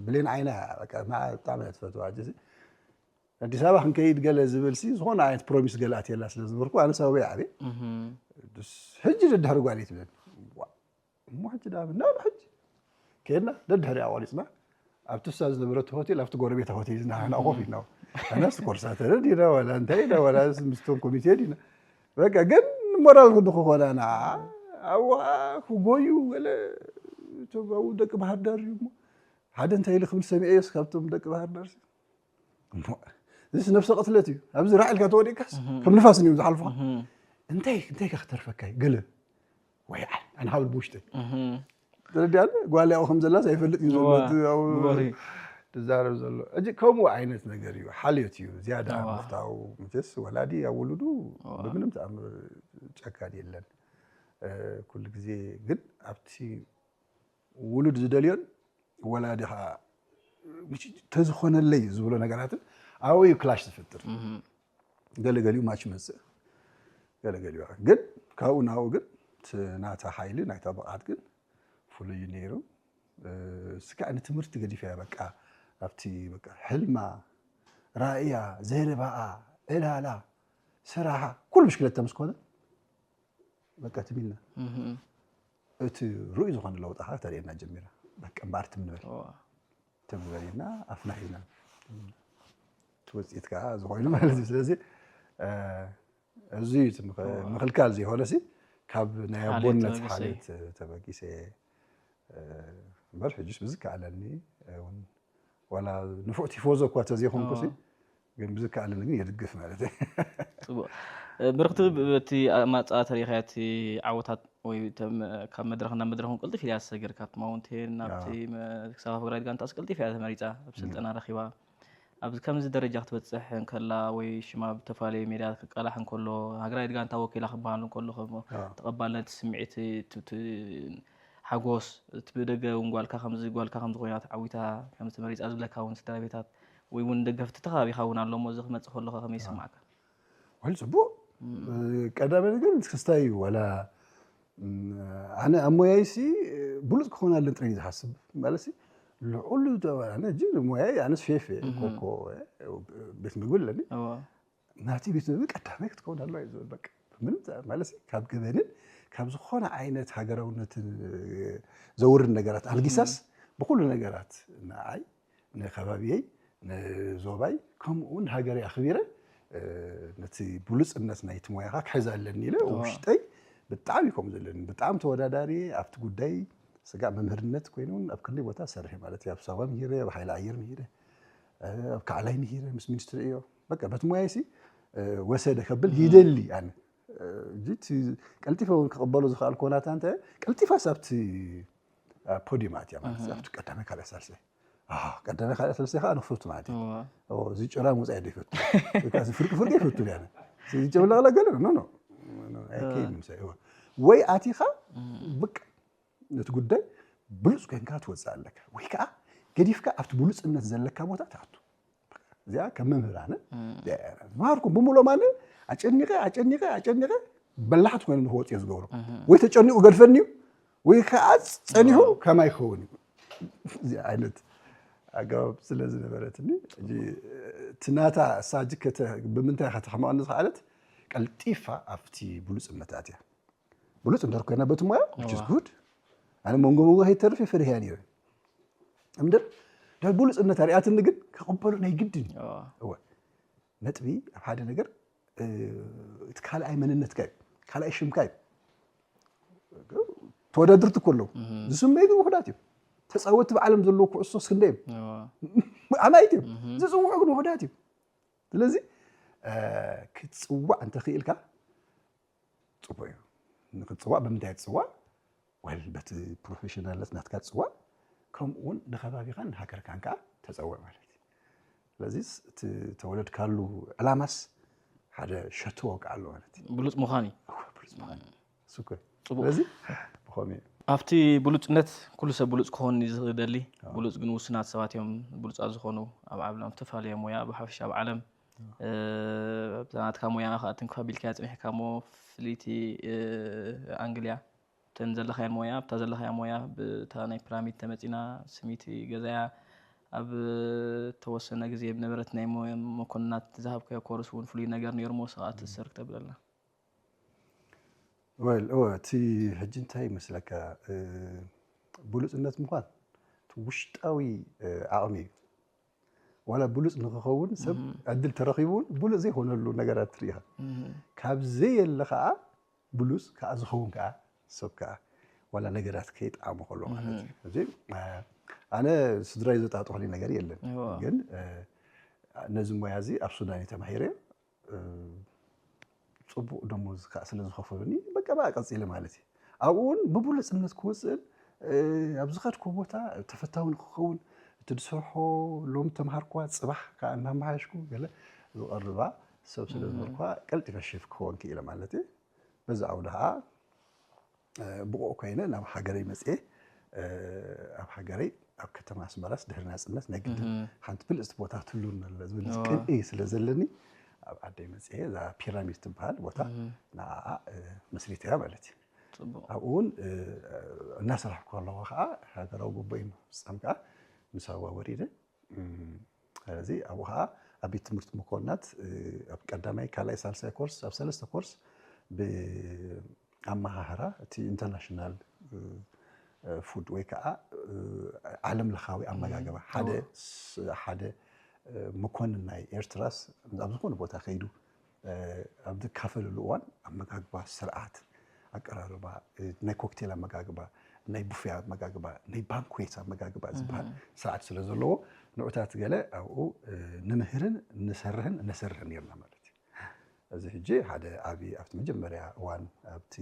ብሌን ዓይና ብጣዕሚ እያ ትፈትዋ። ኣዲስ ኣበባ ክንከይድ ገለ ዝብል ሲ ዝኾነ ዓይነት ፕሮሚስ ገለ ኣትየላ ስለ ዝነበርኩ ኣነ ሰበበይ ዓብየ ሕጂ ደድሕሪ ጓል ትብለኒ። እሞ ሕጂ ዳ ናብ ሕጂ ከድና ደድሕሪ ኣቋሪፅና ኣብቲ እሳ ዝነበረት ሆቴል ኣብቲ ጎረቤታ ሆቴል ዝናሃና ኮፍ ኢልና ኣነስ ኮርሳ ተረዲና ወላ እንታይ ዳ ወላ ምስቶም ኮሚቴ ዲና በቃ ግን ሞራል ክንዲ ክኾናና ኣዋ ክጎዩ ገለ እቶም ኣብኡ ደቂ ባህር ዳር እዩ እሞ ሓደ እንታይ ኢሉ ክብል ሰሚዐዮስ ካብቶም ደቂ ባህር ዳር እዚ ነብሰ ቅትለት እዩ ኣብዚ ራዕ ኢልካ ተወዲእካስ ከም ንፋስ እዮም ዝሓልፉኻ እንታይ እንታይ ከ ክተርፈካ እዩ ገለ ወይ ኣነ ሃብል ብውሽጢ ተረዲኣኒ ጓል ያው ከም ዘላስ ኣይፈልጥ እዩ ዘሎ ትዛረብ ዘሎ እጂ ከምኡ ዓይነት ነገር እዩ ሓልዮት እዩ ዝያዳ ምፍታው ምትስ ወላዲ ኣብ ውሉዱ ብምንም ተኣምር ጨካን የለን ኩሉ ግዜ ግን ኣብቲ ውሉድ ዝደልዮን ወላዲ ከዓ ተዝኾነለይ ዝብሎ ነገራትን ኣብኡ እዩ ክላሽ ዝፍጥር ገለገሊኡ ማች መፅእ ገለገሊኡ ግን ካብኡ ናብኡ ግን ናታ ሓይሊ ናይታ ብቕዓት ግን ፍሉይ ነይሩ ስካ ንትምህርቲ ገዲፈ በቃ ኣብቲ በቃ ሕልማ ራእያ ዘረባኣ ዕላላ ስራሓ ኩሉ ብሽክለተ ምስ ኮነ በቃ ትም ኢልና እቲ ርኡይ ዝኾነ ለውጢ ከዓ ተርእየና ጀሚራ በቃ እምበኣር ትም ንበል ትም ንበል ኢልና ኣፍና ሒዝና እቲ ውፅኢት ከዓ ዝኾይኑ ማለት እዩ ስለዚ እዚ ምኽልካል ዘይኮነሲ ካብ ናይ ኣቦነት ሓልዮት ተበጊሰ እምበር ሕጅስ ብዝከኣለኒ እውን ዋላ ንፉዕ ቲፎዞ እኳ ተዘይኮንኩ ሲ ግን ብዝከኣለኒ ግን የድግፍ ማለት እዩ። ጽቡቕ ብርክቲ እቲ ማጻ ተሪኻያ እቲ ዓወታት ወይ ካብ መድረኽ ናብ መድረኽ ቅልጥፍ ኢልያ ዝሰገር ካብቲ ማውንቴን ናብቲ ክሳብ ሃገራዊት ጋንታ ቅልጥፍ እያ ተመሪጻ ኣብ ስልጠና ረኺባ ኣብዚ ከምዚ ደረጃ ክትበጽሕ እንከላ ወይ ሽማ ብተፈላለየ ሜድያ ክቃላሕ እንከሎ ሃገራዊት ጋንታ ወኪላ ክበሃል እንከሎ ተቐባልነት ስምዒት ሓጎስ እቲ ብደገ እውን ጓልካ ከምዚ ጓልካ ከምዚ ኮይና ተዓዊታ ከምዚ ተመሪፃ ዝብለካ እውን ስድራ ቤታት ወይ እውን ደገፍቲ ተኸባቢኻ እውን ኣሎ እሞ እዚ ክመፅእ ከለኻ ከመይ ይስማዕካ? ወል ፅቡቅ ቀዳማይ ነገር ክስታይ እዩ ዋላ ኣነ ኣብ ሞያይሲ ብሉፅ ክኾን ኣለን ጥራይ ዝሓስብ ማለት ልዑል ኣነ እጂ ሞያይ ኣነስ ፌፍ ኮኮ ቤት ምግቢ ኣለኒ ናቲ ቤት ምግቢ ቀዳማይ ክትከውን ኣለዋ እዩ ዝብል በቃ ምንም ማለት ካብ ገበንን ካብ ዝኾነ ዓይነት ሃገራውነትን ዘውርድ ነገራት ኣልጊሳስ ብኩሉ ነገራት ንዓይ ንከባቢየይ ንዞባይ ከምኡ እውን ሃገረይ ኣኽቢረ ነቲ ብሉፅነት ናይቲ ሞያኻ ክሕዝ ኣለኒ ኢለ ውሽጠይ ብጣዕሚ ከምኡ ዘለኒ ብጣዕሚ ተወዳዳሪ ኣብቲ ጉዳይ ስጋዕ መምህርነት ኮይኑ እውን ኣብ ክንደይ ቦታ ሰርሐ ማለት እዩ ኣብ ሳዋ ምሂረ ኣብ ሓይሊ ኣየር ምሂረ ኣብ ካዕላይ ምሂረ ምስ ሚኒስትሪ እዮ በቃ በቲ ሞያይ ሲ ወሰደ ከብል ይደሊ ኣነ ቀልጢፈ እውን ክቕበሎ ዝኽኣል ኮናታ እንተ ቀልጢፋስ ኣብቲ ፖዲየም ኣትያ ማለት ኣብቲ ቀዳማይ ካልኣይ ሳልሳይ ቀዳማይ ካልኣይ ሳልሳይ ከዓ ንክፈቱ ማለት እዩ እዚ ጭራ ምውፃእ ዶ ይፈቱ ፍርቂ ፍርቂ ይፈቱ ያነ ዝጨብለቕለ ገለ ኖ ኖ ወይ ኣቲኻ ብቅ ነቲ ጉዳይ ብሉፅ ኮይንካ ትወፅእ ኣለካ ወይ ከዓ ገዲፍካ ኣብቲ ብሉፅነት ዘለካ ቦታ ትኣቱ እዚኣ ከም መምህር ኣነ ዝመሃርኩም ብምሎም ኣነ ኣጨኒቀ ኣጨኒቀ ኣጨኒቀ በላሕቲ ኮይኖም ንክወፅኦ ዝገብሩ ወይ ተጨኒቁ ገድፈኒ እዩ ወይ ከዓ ፀኒሑ ከማይ ክኸውን እዩ እዚ ዓይነት ኣገባብ ስለ ዝነበረትኒ፣ ሕጂ እቲ ናታ እሳ ሕጂ ከተ-፣ ብምንታይ ከተሕምቐኒ ዝኸኣለት፣ ቀልጢፋ ኣብቲ ብሉጽነት ኣትያ። ብሉጽ እንድሕር ኮይና በቲ ሞያ፣ which is good። ኣነ መንጎ መንጎ ከይተርፍ ፈሪህያ ነይረ። እምበር፣ ድሕሪ ብሉጽነት ኣሪኣትኒ ግን ክቕበሎ ናይ ግድን እዩ። እወ። እወ። ነጥቢ ኣብ ሓደ ነገር፣ እ፣ እቲ ካልኣይ መንነትካ እዩ፣ ካልኣይ ሽምካ እዩ። ተወዳደርቲ እኮ ኣለዉ። ዝስመዩ ግን ውሑዳት እዮም። ተጻወትቲ ብዓለም ዘለዉ ኩዕሶ እስክንደይ እዮም። እወ። ኣማኢት እዮም። ዝጽውዑ ግን ውሑዳት እዮም። ስለዚ፣ እ፣ ክትጽዋዕ እንተኽኢልካ ጽቡቕ እዩ። ንክትጽዋዕ ብምንታይ ትጽዋዕ? ወል በቲ ፕሮፌሽናልነት ናትካ ትጽዋዕ፣ ከምኡ እውን ንከባቢኻን ንሃገርካን ከኣ ተጸውዕ ማለት እዩ። ስለዚስ እቲ ተወለድካሉ ዕላማስ ሓደ ሸቶ ወግዓ ኣሎ ማለት እዩ። ብሉጽ ምዃን እዩ። እወ፣ ብሉጽ ምዃን እዩ። እሱ እኮ እዩ። ጽቡቕ። ስለዚ ብኸመይ እዩ? ኣብቲ ብሉጽነት ኩሉ ሰብ ብሉጽ ክኸውን እዩ ዝደሊ። ኣዎ። ብሉጽ ግን ውሱናት ሰባት እዮም ብሉጻት ዝኾኑ ኣብ ዓለም፣ ኣብ ተፈላለየ ሞያ፣ ብሓፈሻ ኣብ ዓለም። እ፣ ኣብዛ ናትካ ሞያ ከኣ ትንክፍ ኣቢልካያ ጽኒሕካ እሞ ፍልይቲ፣ እ፣ ኣንግል እያ። እተን ዘለኻየን ሞያ፣ ኣብታ ዘለኻያ ሞያ ብታ ናይ ፒራሚድ ተመጺና ስሚቲ ገዛያ ኣብ ተወሰነ ግዜ ብነበረት ናይ ሞ-፣ መኮንናት ዝሃብካዮ ኮርስ እውን ፍሉይ ነገር ነይሩ እሞ ስኻ ትእሰር ክተብለልና። ወል፣ እወ፣ እቲ ሕጂ እንታይ ይመስለካ፣ እ፣ ብሉጽነት ምዃን እቲ ውሽጣዊ፣ እ፣ ዓቕሚ እዩ። ዋላ ብሉጽ ንኽኸውን ሰብ እህ። ዕድል ተረኺቡ እውን ብሉጽ ዘይኮነሉ ነገራት ትርኢ ኢኻ። እህ። ካብ ዘየለ ኸዓ ብሉጽ ከኣ ዝኸውን ከኣ ሰብ ከኣ ዋላ ነገራት ከይጠዓሞ ከሎ ማለት እዩ። እህ። እዚ፣ እ፣ ኣነ ስድራይ ዘጣጥኹኒ ነገር የለን። እዎ። ግን፣ እ፣ ነዚ ሞያ እዚ ኣብ ሱዳን እየ ተማሂረ። እ፣ ጽቡቕ ደሞዝ ከኣ ስለ ዝኸፈሉኒ፣ በቃ ብኣ ቀጺለ ማለት እዩ። ኣብኡ እውን ብብሉጽነት ክወጽእን፣ እ፣ ኣብ ዝኸድኩ ቦታ ተፈታዊ ንክኸውን፣ እቲ ዝሰርሖ ሎሚ ተምሃርኩዋ፣ ጽባሕ ከኣ እናመሓየሽኩ ገለ ዝቐርባ ሰብ ስለ እም። ዝነበርኩዋ፣ ቀልጢፈ ሼፍ ክኸውን ክኢለ ማለት እዩ። በዚ ዓውዲ ከኣ እ፣ ብቑዕ ኮይነ ናብ ሃገረይ መጽኤ፣ እ፣ ኣብ ሃገረይ፣ ኣብ ከተማ ኣስመራስ ድሕሪ ናጽነት ናይ ግድን እህ። ሓንቲ ብልጽቲ ቦታ ትህሉኒ ኣላ ዝብል እዋ። ቅንኢ ስለ ዘለኒ፣ ኣብ ዓደይ መጽኤ፣ እዛ ፒራሚድ ትበሃል ቦታ፣ እህ። ንዓኣ፣ እ፣ መስሪተያ ማለት እዩ። ጽቡቕ። ኣብኡ እውን፣ እ፣ እናሰራሕኩ ከለኹ ከኣ ሃገራዊ ጎቦይ ምፍጻም ከኣ ንሳዋ ወሪደ። እም፣ ስለዚ ኣብኡ ኸዓ ኣብ ቤት ትምህርቲ መኮንናት፣ እ፣ ኣብ ቀዳማይ፣ ካልኣይ፣ ሳልሳይ ኮርስ፣ ኣብ ሰለስተ ኮርስ ብኣመሃህራ እቲ ኢንተርናሽናል፣ እ፣ እ፣ ፉድ ወይ ከዓ፣ እ፣ ዓለም ለኻዊ ኣመጋግባ፣ እም፣ ሓደ እዎ። ስ-፣ ሓደ፣ እ፣ መኮንን ናይ ኤርትራስ ኣብ ዝኾነ ቦታ ከይዱ እ፣ ኣብ ዝካፈልሉ እዋን ኣመጋግባ ስርዓት፣ ኣቀራርባ፣ እ፣ ናይ ኮክቴል ኣመጋግባ፣ ናይ ቡፌ ኣመጋግባ፣ ናይ ባንኩዌት ኣመጋግባ ዝበሃል እህ። ስርዓት ስለ ዘለዎ፣ ንዑታት ገለ ኣብኡ፣ እ፣ ንምህርን ንሰርህን ነሰርህን ነርና ማለት እዩ። እዚ ሕጂ ሓደ ዓቢ ኣብቲ መጀመርያ እዋን ኣብቲ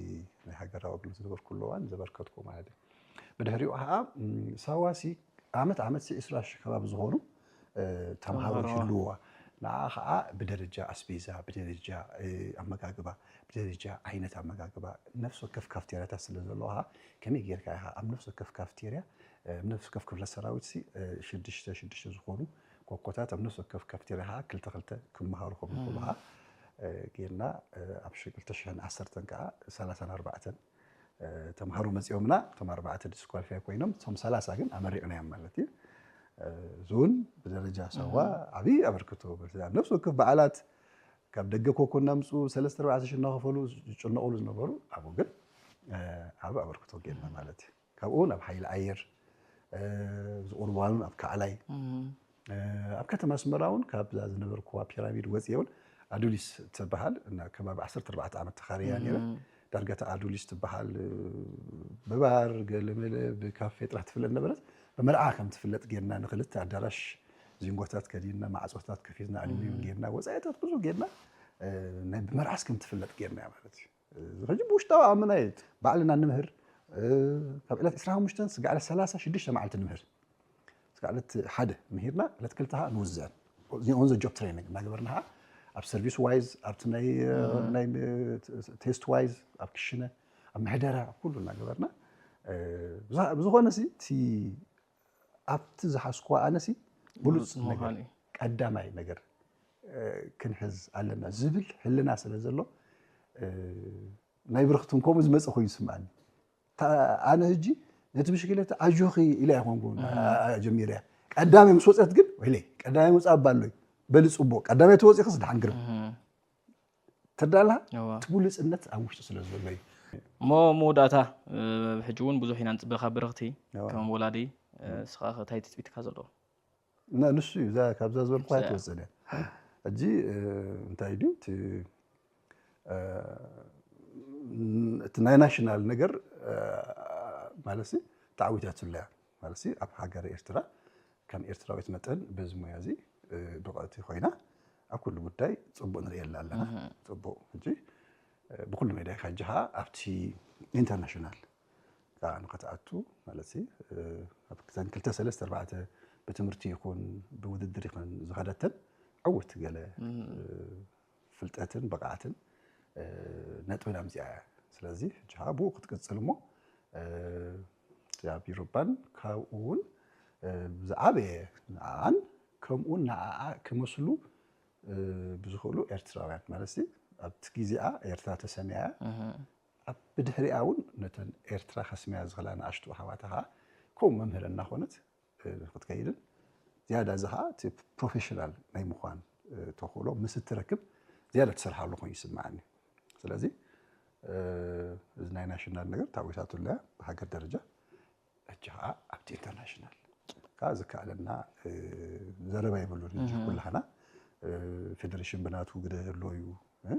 ናይ ሃገራዊ ኣገልግሎት ዝነበርኩሉ እዋን ዘበርከትኩ ማለት እዩ። ብድሕሪኡ ኸዓ፣ ም፣ ሳዋሲ ዓመት ዓመት ሲ ዕስራ ሽሕ ከባቢ ዝኾኑ፣ እ፣ ተምሃሮ ተምሃሮ። ይህልውዋ። ንዓ ኸዓ ብደረጃ ኣስቤዛ፣ ብደረጃ፣ እ፣ ኣመጋግባ፣ ብደረጃ ዓይነት ኣመጋግባ፣ ነፍሲ ወከፍ ካፍቴርያታት ስለ ዘለዋ ኸዓ፣ ከመይ ጌርካ ኢኻ ኣብ ነፍሲ ወከፍ ካፍቴርያ፣ እ፣ ኣብ ነፍሲ ወከፍ ክፍለ ሰራዊት ሲ፣ እ፣ ሽዱሽተ ሽዱሽተ ዝኾኑ ኮኮታት ኣብ ነፍሲ ወከፍ ካፍቴርያ ኸዓ ክልተ ክልተ ክመሃሩ ከም ዝኽእሉ እም። ኸዓ፣ እ፣ ጌርና፣ እ፣ ኣብ ሽ-፣ ክልተ ሽሕን ዓሰርተን ከዓ ሰላሳን ኣርባዕተን እ፣ ተምሃሮ መጺኦምና፣ እቶም ኣርባዕተ ዲስኳሊፋይ ኮይኖም፣ እቶም ሰላሳ ግን ኣመሪቕናዮም ማለት እዩ። እ፣ እዚ እውን ብደረጃ ሳዋ እህ። ዓብዪ ኣበርክቶ፣ ነፍሲ ወከፍ በዓላት ካብ ደገ ኮኮ እናምጽኡ ሰለስተ ኣርባዕተ ሽሕ እናኸፈሉ ዝጭነቑሉ ዝነበሩ፣ ኣብኡ ግን፣ እ፣ ዓቢ ኣበርክቶ ጌርና ማለት እዩ። ካብኡ ናብ ሓይሊ ኣየር፣ እ፣ ዝቑርባኑን ኣብ ካዕላይ፣ እህ። እ፣ ኣብ ከተማ ኣስመራ እውን ካብዛ ዝነበርኩዋ ፒራሚድ ወፂኤ እውን ኣዱሊስ ትበሃል እና ከባቢ ዓሰርተ ኣርባዕተ ዓመት ተኻርያ ነይረ። እም። ዳርጋ እታ ኣዱሊስ ትበሃል፣ እ፣ ብባር ገለመለ ብካፌ ጥራሕ ትፍለጥ ነበረት። ብመርዓ ከም ትፍለጥ ጌርና ንክልተ ኣዳራሽ ዚንጎታት ከዲንና ማዕፆታት ከፊትና ኣሉሚኒየም እም። ጌርና ወፃኢታት ብዙሕ ጌርና፣ እ፣ ናይ ብመርዓስ ከም ትፍለጥ ጌርና ማለት እዩ። እዚ ሕጂ ብውሽጣዊ ኣመና እዩ። ባዕልና ንምህር፣ እ፣ ካብ ዕለት ዕስራን ሓሙሽተን ስጋዕ ዕለት ሰላሳ ሽዱሽተ መዓልቲ ንምህር። ስጋዕ ዕለት ሓደ ምሂርና ዕለት ክልተ ኸዓ ንውዝዕን። On the job training እናገበርና ኸዓ ኣብ ሰርቪስ ዋይዝ፣ ኣብቲ ናይ፣ እ፣ እህ። ናይ፣ እ፣ ቴስት ዋይዝ፣ ኣብ ክሽነ፣ ኣብ ምሕደራ፣ ኣብ ኩሉ እናገበርና፣ እ፣ ብዝኾ-፣ ብዝኾነ ሲ፣ እቲ ኣብቲ ዝሓዝኩዋ ኣነሲ ብሉጽ ብሉጽ ነገር፣ ምዃን እዩ። ቀዳማይ ነገር፣ እ፣ ክንሕዝ ኣለና ዝብል ሕልና ስለ ዘሎ፣ እ፣ ናይ ብርኽትን ከምኡ ዝመጸ ኮይኑ ይስምዓኒ። እታ ኣነ ሕጂ ነቲ ብሽክሌታ ኣጆኺ ኢለ ኣይኮንኩን፣ እህ። ኣ-፣ ኣ-፣ ጀሚረያ። ቀዳመ ምስ ወፀት ግን ወይለይ ቀዳመ ወፃ ኣባ ኣሎ እዩ። በሊ ፅቡቅ ቀዳመ ተወፂኽስ ድሓን ግርም እህ፣ ተዳላ እዋ። ትጉልፅነት ኣብ ውሽጡ ስለ ዘሎ እዩ። እሞ መወዳእታ እ፣ ሕጂ እውን ብዙሕ ኢና ንፅበኻ ብርኽቲ እዋ። ከም ወላዲ እ፣ ንስኻ ከ እንታይ ትፅቢትካ ዘለዎ እና ንሱ እዩ እዛ ካብዛ ዝበልኩ እዛ- ትወፅእ እያ። ሕጂ እ፣ እንታይ ድዩ እቲ እ፣ እቲ ናይ ናሽናል ነገር እ፣ ማለት ሲ ተዓዊታትሉ እያ ማለት ሲ ኣብ ሃገር ኤርትራ ከም ኤርትራዊት መጠን በዚ ሙያ እዚ እ፣ ብቕዕቲ ኮይና ኣብ ኩሉ ጉዳይ ፅቡቅ ንርእየላ ኣለና። ፅቡቅ ሕጂ እ፣ ብኩሉ ሜዳ ኢኻ ሕጂ ኸዓ ኣብቲ ኢንተርናሽናል ከዓ ንኸትኣቱ ማለት ሲ እ፣ ኣብ ክልተ ሰለስተ ኣርባዕተ ብትምህርቲ ይኹን ብውድድር ይኹን ዝኸደተን ዕውት ገለ እ፣ ፍልጠትን ብቕዓትን እ፣ ነጥብን ኣምፂኣ እያ። ስለዚ ሕጂ ከዓ ብኡ ክትቅፅል እሞ እ፣ ኣብ ዩሮፓን ካብኡ እውን እ፣ ዝዓበየ ንዓኣን ከምኡ ንዓኣ ክመስሉ እ፣ ብዝኽእሉ ኤርትራውያን ማለት ሲ ኣብቲ ግዜኣ ኤርትራ ተሰሚያ እያ። ኣብ ብድሕሪኣ እውን ነተን ኤርትራ ከስምያ ዝኽእላ ንኣሽቱ ኣሕዋታ ከዓ ከምኡ መምህር እናኾነት እ፣ ክትከይድን ዝያዳ እዚ ከዓ እቲ ፕሮፌሽናል ናይ ምዃን እ፣ ተኽእሎ ምስ እትረክብ ዝያዳ ትሰርሓሉ ኮይኑ ይስምዓኒ። ስለዚ እ፣ እዚ ናይ ናሽናል ነገር ታዊታቱ ኣለያ ብሃገር ደረጃ ሕጂ ከዓ ኣብቲ ኢንተርናሽናል ከዓ ዝከኣለና እ፣ ዘረባ የብሉን ሕጂ ኩላህና እ፣ ፌደሬሽን ብናቱ ግደ ኣሎ እዩ እ፣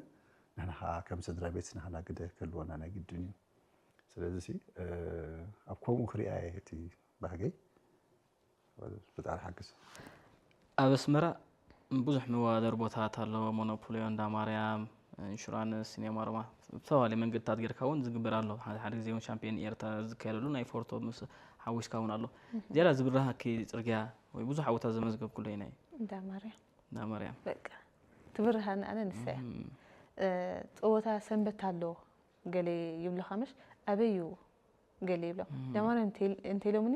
ንሕና ከዓ ከም ስድራ ቤት ንሕና ግደ ክህልወና ናይ ግድን እዩ። ስለዚ ሲ እ፣ ኣብ ከምኡ ክሪኣ እየ እቲ ባህገይ። ፈጣሪ ሓግዝ። ኣብ ኣስመራ ብዙሕ መወዳደሪ ቦታታት ኣሎ። ሞኖፖልዮ፣ እንዳ ማርያም፣ ኢንሹራንስ፣ ሲኔማ ሮማ፣ ዝተፈላለዩ መንገድታት ጌርካ እውን ዝግበር ኣሎ። ሓደ ሓደ ግዜ እውን ሻምፒዮን ኤርትራ ዝካየደሉ ናይ ፎርቶ ምስ ሓዊስካ እውን ኣሎ። ዝያዳ ዝብርሃኪ ፅርግያ ወይ ብዙሕ ዓወታት ዘመዝገብክሉ ኣየናይ? እንዳ ማርያም እንዳ ማርያም። በቃ ትብርሃኒ ኣነ ንሳ እያ። እ፣ ፀወታ ሰንበት ኣሎ ገለ ይብሉኻ ምሽ ኣበይ እዩ ገለ ይብሎም። እንዳ ማርያም እንተ ኢል- እንተ ኢሎምኒ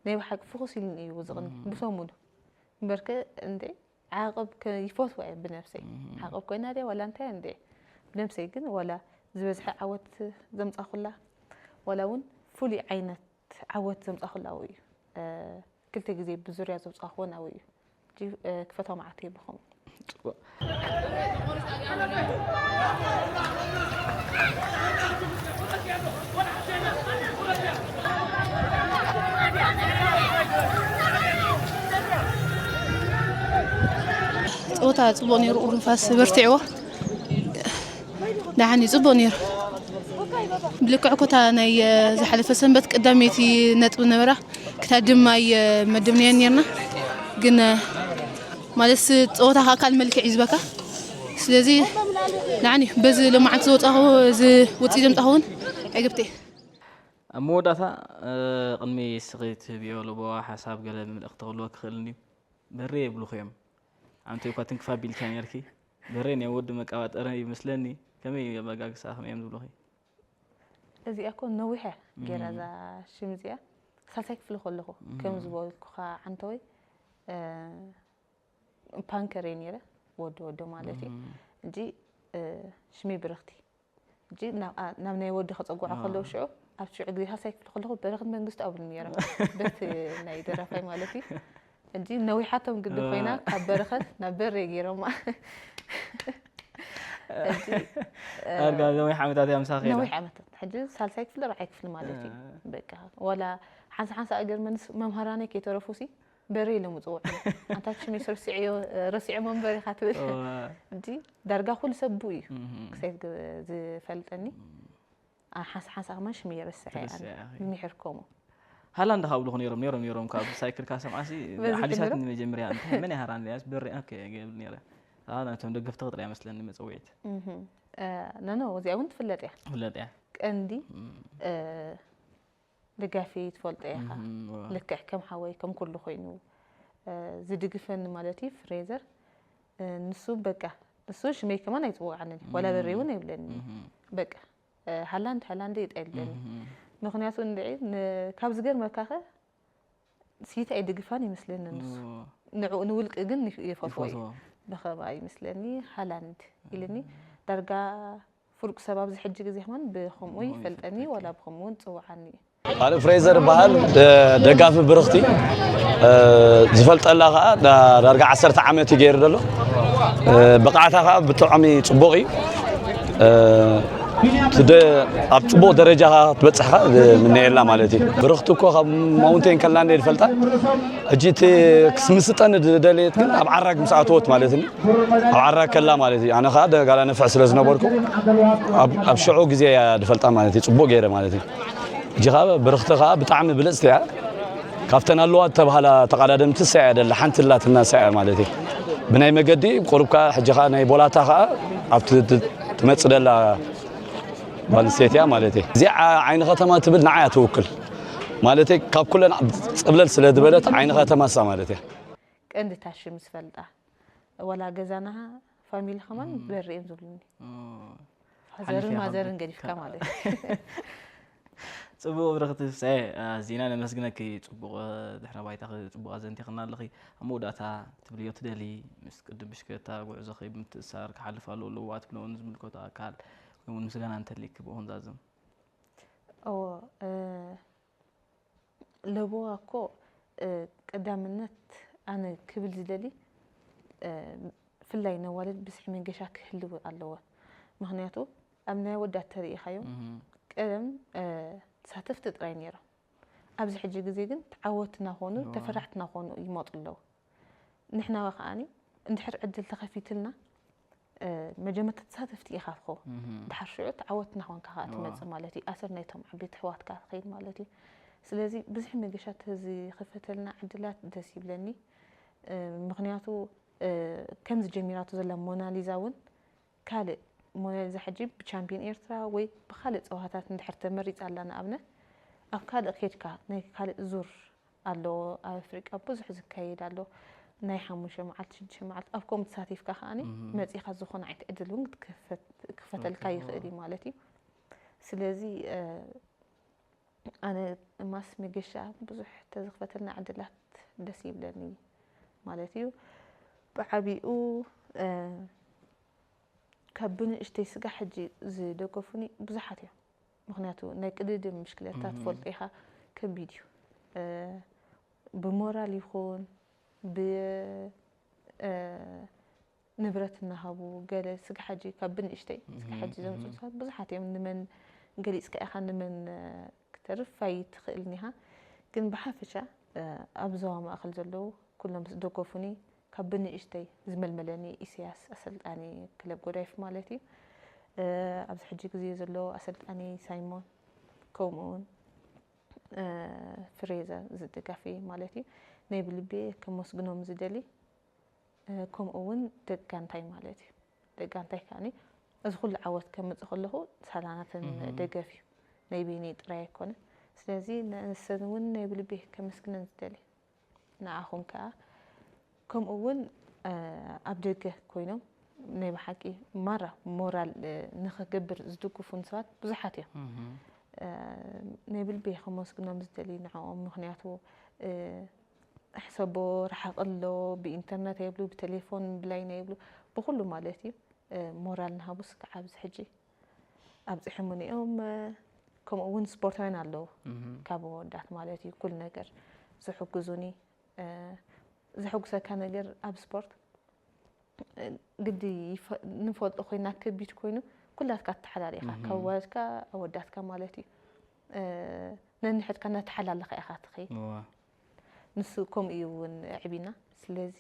ናይ ብሓቂ ፍኹስ ኢሉኒ እዩ ዝቕኒ ብሰሙኑ። እምበርከ እንደ ዓቐብ ከ- ይፈትዋ እየ ብነብሰይ። ዓቐብ ኮይና ድያ ዋላ እንታይ እንደ ብነብሰይ ግን ዋላ ዝበዝሐ ዓወት ዘምፃኹላ ዋላ እውን ፍሉይ ዓይነት ዓወት ዘምፃኹላ እዩ። እ፣ ክልተ ግዜ ብዙርያ ዘምፃኹዎ ናብኡ እዩ። ሕጂ እ፣ ክፈትዋ መዓት ይብኹም። ፅቡቅ። ፀወታ ፅቡቅ ነይሩ። ቁሩብ ንፋስ በርቲዕዎ። ደሓን እዩ፣ ፅቡቅ ነይሩ። ብልክዕ ኮታ ናይ እ፣ ዝሓለፈ ሰንበት ቀዳመይቲ ነጥቢ ነበራ ክታድም ኣይ መደብናዮን ነርና ግን እ፣ ማለት ስ- ፀወታ ኣካል መልክዕ እዩ ዝበካ። ስለዚ ደሓን እዩ። በዚ ሎማዓንቲ ዝወፃኹ እዚ ውፅኢት ዘምፃኹ እውን ዕግብቲ እየ። ኣብ መወዳእታ እ፣ ቅድሚ ስኺ ትህብዮ ለበዋ ሓሳብ ገለ መልእኽቲ ክህልወኪ ክኽእል እንድዩ። በሬ ይብሉኺ እዮም። ኣንቲ እኳ ትንክፍ ኣቢልኪ ነርኪ። በሬ ናይ ወዲ መቀባጠሪ ይመስለኒ። ከመይ እዩ ኣበጋግሳ ከመይ እዮም ዝብሉኺ? እዚኣ እኮ ነዊሐ ገይራ እዛ ሽም እዚኣ ሳልሳይ ክፍሊ ከለኹ ከም ዝበልኩኻ ዓንተወይ እ፣ ፓንከር እየ ነይረ ወዲ ወዶ ማለት እዩ። ሕጂ እ፣ ሽመይ ብርኽቲ ሕጂ ናብ ኣ- ናብ ናይ ወዲ ከፀጉዓ ከለዉ ሽዑ ኣብ ሽዑ ግዜ ሳልሳይ ክፍሊ ከለኹ በረኸት መንግስቱ ኣብሉ ነይሮም በቲ ናይ ደራፋይ ማለት እዩ። ሕጂ ነዊሓቶም ግዲ ኮይና ካብ በረኸት ናብ በሬ ገይሮማ። ሕጂ እ፣ ኣርጋ ነዊሕ ዓመታት እያ ምሳኺ ኢላ። ነዊሕ ዓመታት ሕጂ ሳልሳይ ክፍሊ ራብዓይ ክፍሊ ማለት እዩ። በቃ ዋላ ሓንሳ ሓንሳ እገር መንስ መምሃራነይ ከይተረፉሲ በሬ ኢሎም ውፅውዑ። ኣንታ ሽመይ ረሲዐዮ ረሲዐ መንበሪ ኢኻ ትብል። ሕጂ ዳርጋ ኩሉ ሰብ ብኡ እዩ ክሳይ ዝፈልጠኒ። ሓንሳ ሓንሳ ከማን ሽም እየ ረስዐ ትርስዒ ኢኺ። ምሕር ከምኡ ሃላንድ ካብ ብልኹ ነይሮም ነይሮም ነይሮም ካብ ሳይክል ካብ ሰምዓሲ በዚ ሓዲሳት ክብሎ? ንመጀመርያ እንታይ መን እያ ሃላንድ ያስ በሪ ኦኬ ገብል ነይረ። ኣና ነቶም ደገፍቲ ክጥርያ መስለኒ መፀውዒት እህ። እ፣ ኖ ኖ እዚኣ እውን ትፍለጥ እያ። ፍለጥ እያ። ቀንዲ እ፣ ደጋፊ ትፈልጦ ኢኻ። እም፣ ዋ። ልክዕ ከም ሓወይ ከም ኩሉ ኮይኑ እ፣ ዝድግፈኒ ማለት እዩ ፍሬዘር እ፣ ንሱ በቃ ንሱ ሽመይ ከማን ኣይፅውዓንን እዩ። ዋላ በሬ እውን የብለኒ። በቃ እ፣ ሃላንድ ሃላንድ ይጠለኒ። ምኽንያቱ እንድዒ ን- ካብ ዝገርመካኸ ሲቲ ኣይድግፋን ይመስለኒ ንሱ። ንዑ ንውልቂ ግን ይፈትዎ እዩ። ይፈትዎ። ብኸምኣ ይመስለኒ ሃላንድ ኢልኒ። ዳርጋ ፍሉጥ ሰብ ኣብዚ ሕጂ ግዜ ከማን ብኸምኡ ብኸምኡ ይፈልጠኒ ይፈልጠኪ። ዋላ ብኸምኡ እውን ፅውዓኒ እዩ። ካልእ ፍሬዘር በሃል ደጋፊ ብርኽቲ ዝፈልጠላ ከዓ ዳርጋ ዓሰርተ ዓመት እዩ ገይሩ ዘሎ። ብቕዓታ ከዓ ብጣዕሚ ፅቡቕ እዩ። ኣብ ፅቡቕ ደረጃ ክትበፅሕ ከዓ ምነየላ ማለት እዩ። ብርኽቲ እኮ ካብ ማውንቴን ከላ እንደ ዝፈልጣ ሕጂ እቲ ክስምስጠኒ ዝደለየት ግን ኣብ ዓራግ ምስ ኣተወት ማለት እዩ። ኣብ ዓራግ ከላ ማለት እዩ። ኣነ ከዓ ደጋላ ነፍዕ ስለ ዝነበርኩ ኣብ ሽዑ ግዜ እያ ዝፈልጣ ማለት እዩ። ፅቡቕ ገይረ ማለት እዩ። ሕጂ ከዓ ብርኽቲ ከዓ ብጣዕሚ ብልፅቲ እያ። ካብተን ኣለዋ ዝተባሃላ ተቐዳደምቲ እሳ እያ ደላ ሓንቲ ላትና እሳ እያ ማለት እዩ። ብናይ መገዲ ቁሩብ ከዓ ሕጂ ከዓ ናይ ቦላታ ከዓ ኣብቲ ትመፅእ ደላ ጓል ኣንስተይቲ እያ ማለት እዩ። እዚኣ ዓይኒ ከተማ ትብል ንዓይ እያ ትውክል ማለት እዩ። ካብ ኩለን ፀብለል ስለ ዝበለት ዓይኒ ከተማ እሳ ማለት እያ። ቀንዲ ታሺ ምስ ፈልጣ ዋላ ገዛና ፋሚሊ ከማን በሪ እዮም ዝብሉኒ። ፋዘርን ማዘርን ገዲፍካ ማለት እዩ። ፅቡቕ ብርኽቲ ፍስሐ፣ ኣዚና ነመስግነኪ። ፅቡቕ ድሕረ ባይታ ፅቡቕ ኣዘንቲኽና ኣለኺ። ኣብ መወዳእታ ትብልዮ ትደሊ ምስ ቅድም ብሽክለታ ጉዕዞኺ ብምትእስሳር ክሓልፍ ኣለዎ ኣለዋ ትብልዎ ንዝምልከቶ ኣካል ወይ እውን ምስጋና እንተልይኪ ብኡ ክንዛዝም። እዎ ለበዋ እኮ ቀዳምነት ኣነ ክብል ዝደሊ ብፍላይ ነዋልድ ብዝሒ መንገሻ ክህልው ኣለወን። ምኽንያቱ ኣብ ናይ ኣወዳት ተሪኢኻዮም ቀደም ተሳተፍቲ ጥራይ ነይሮም። ኣብዚ ሕጂ ግዜ ግን ተዓወትቲ እናኾኑ ተፈራሕቲ እናኾኑ ይመፁ ኣለዉ። ንሕና ከዓኒ እንድሕር ዕድል ተኸፊትልና መጀመርታ ተሳተፍቲ ኢኻ ትኸውን። ድሓር ሽዑ ተዓወትቲ እናኾንካ ከዓ ትመፅእ ማለት እዩ። ኣሰር ናይቶም ዓበይቲ ኣሕዋትካ ትኸይድ ማለት እዩ። ስለዚ ብዙሕ መገሻ ተዝኽፈተልና ዕድላት ደስ ይብለኒ። ምኽንያቱ ከምዚ ጀሚራቶ ዘላ ሞናሊዛ እውን ካልእ ሞናሊዛ ሕጂ ብቻምፒዮን ኤርትራ ወይ ብኻልእ ፀዋታት እንድሕር ተመሪፃ ኣላ ንኣብነት ኣብ ካልእ ኬድካ ናይ ካልእ ዙር ኣሎ ኣብ ኣፍሪቃ ብዙሕ ዝካየድ ኣሎ ናይ ሓሙሽተ መዓልቲ ሽዱሽተ መዓልቲ ኣብ ከምኡ ተሳቲፍካ ከዓኒ መፂኻ ዝኾነ ዓይነት ዕድል እውን ክፈተልካ ይኽእል እዩ ማለት እዩ ስለዚ ኣነ ማስ መገሻ ብዙሕ ተዝኽፈተልና ዕድላት ደስ ይብለኒ ማለት እዩ ብዓቢኡ ካብ ብንእሽተይ ስጋ ሕጂ ዝደገፉኒ ብዙሓት እዮም ምክንያቱ ናይ ቅድድም ምሽክለታ ትፈልጦ ኢኻ ከቢድ እዩ ብሞራል ይኹን ብ ንብረት እናሃቡ ገለ ስጋ ሕጂ ካብ ብንእሽተይ ስጋ ሕጂ ዘምፅኡ ሰባት ብዙሓት እዮም ንመን ገሊፅካ ኢኻ ንመን ክተርፍ ኣይትኽእልን ኢኻ ግን ብሓፈሻ ኣብ ዞባ ማእኸል ዘለዉ ኩሎም ዝደገፉኒ ካብ ብንእሽተይ ዝመልመለኒ ኢሳያስ ኣሰልጣኒ ክለብ ጎዳይፍ ማለት እዩ ኣብዚ ሕጂ ግዜ ዘሎ ኣሰልጣኒ ሳይሞን ከምኡ እውን ፍሬዘር ዝደጋፊ ማለት እዩ ናይ ብልቤ ከመስግኖም ዝደሊ ከምኡ እውን ደቂ ጋንታይ ማለት እዩ ደቂ ጋንታይ ከዓኒ እዚ ኩሉ ዓወት ከምፅእ ከለኹ ሳላናትን ደገፍ እዩ ናይ በይነይ ጥራይ ኣይኮነ ስለዚ ንሰን እውን ናይ ብልቤ ከመስግነን ዝደሊ ንዓኹም ከዓ ከምኡ እውን ኣብ ደገ ኮይኖም ናይ ብሓቂ ማራ ሞራል ንኽገብር ዝድግፉን ሰባት ብዙሓት እዮም ናይ ብልቢ ከመስግኖም ዝደሊ ንዕኦም ምክንያቱ ሕሰቦ ረሓቕ ኣሎ ብኢንተርነት የብሉ ብቴሌፎን ብላይና የብሉ ብኩሉ ማለት እዩ ሞራል ንሃቡስ ከዓ ኣብዚ ሕጂ ኣብፅሕሙኒ እዮም ከምኡ እውን ስፖርታውያን ኣለዉ ካብ ወዳት ማለት እዩ ኩሉ ነገር ዝሕግዙኒ ዘሐጉሰካ ነገር ኣብ ስፖርት ግዲ ንፈልጦ ኮይና ከቢድ ኮይኑ ኩላትካ ትተሓላለ ኢኻ ካብ ዋልድካ ኣወዳትካ ማለት እዩ ነንሕድካ እናተሓላለኻ ኢኻ ትኸይድ ንሱ ከምኡ እዩ እውን ዕቢና ስለዚ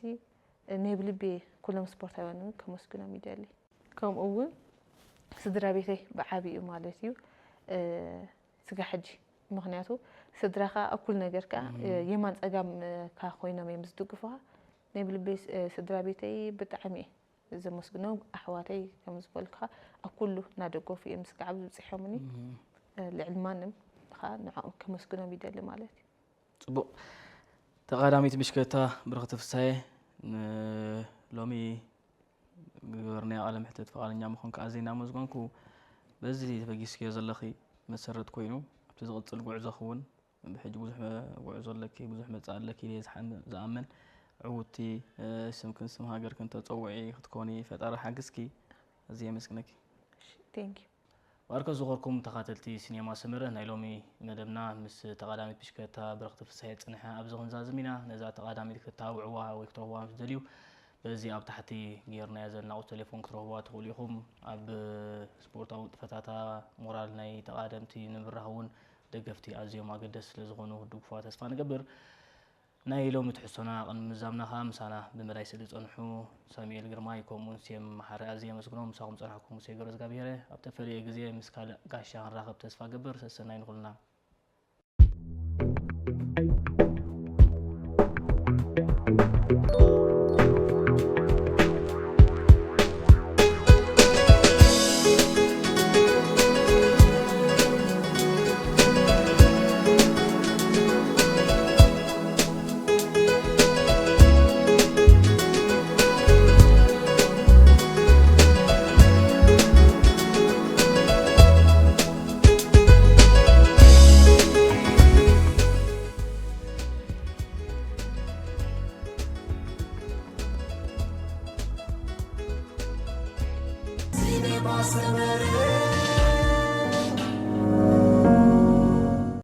ናይ ብልቢ ኩሎም ስፖርታውያን እውን ከመስግኖም ይደሊ ከምኡ እውን ስድራ ቤተይ ብዓብኡ ማለት እዩ ስጋ ሕጂ ምክንያቱ ስድራኻ እኩል ነገርካ የማን ፀጋምካ ኮይኖም እዮም ዝድግፉኻ ናይ ብልቢ ስድራ ቤተይ ብጣዕሚ እየ ዘመስግኖም ኣሕዋተይ ከም ዝበልካ ኣብ ኩሉ እናደገፉ እዮም ስጋዕ ኣብዚ ብፅሖምኒ ልዕሊ ማንም ከዓ ንዕኦም ከመስግኖም ይደሊ ማለት እዩ ፅቡቅ ተቃዳሚት ብሽክለታ ብርክቲ ፍሳየ ሎሚ ግበርናዮ ቃለ መሕተት ፍቃደኛ ምኾንካ ኣዝየ እናመስገንኩ በዚ ተበጊስክዮ ዘለኺ መሰረት ኮይኑ ኣብቲ ዝቕፅል ጉዕዞኺ እውን ብሕጂ ብዙሕ ጉዕዞ ኣለኪ ብዙሕ መፃኢ ኣለኪ ኢለ ዝኣምን ዕውቲ ስምክን ስም ሃገርክን ተፀውዒ ክትኮኒ ፈጣሪ ሓግዝኪ ኣዝየ የመስግነኪ Thank you. ባርከ ዝኸርኩም ተኻተልቲ ሲኔማ ሰመረ፣ ናይ ሎሚ መደብና ምስ ተቓዳሚት ብሽክለታ ብርኽቲ ፍስሐ ጽንሐ ኣብዚ ክንዛዝም ኢና። ነዛ ተቓዳሚት ክታብዕዋ ወይ ክትረኽብዋ ምስ ደልዩ፣ በዚ ኣብ ታሕቲ ጌርናዮ ዘለና ቁጽሪ ቴሌፎን ክትረኽብዋ ትኽእሉ ኢኹም። ኣብ ስፖርታዊ ንጥፈታታ ሞራል ናይ ተቓደምቲ ንምብራህ እውን ደገፍቲ ኣዝዮም ኣገደስቲ ስለ ዝኾኑ ክትድግፍዋ ተስፋ ንገብር። ናይ ሎሚ ትሕዝቶና ቅድሚ ምዛምና ከኣ ምሳና ብመዳይ ስእሊ ዝጸንሑ ሳሙኤል ግርማይ ከምኡውን ሴም መሓሪ ኣዝየ የመስግኖም። ምሳኹም ዝጸናሕኩ ሙሴ ገብረዝጋብሄር እየ። ኣብ ተፈለየ ግዜ ምስ ካልእ ጋሻ ክንራኸብ ተስፋ ገብር። ሰሰናይ ንኹልና።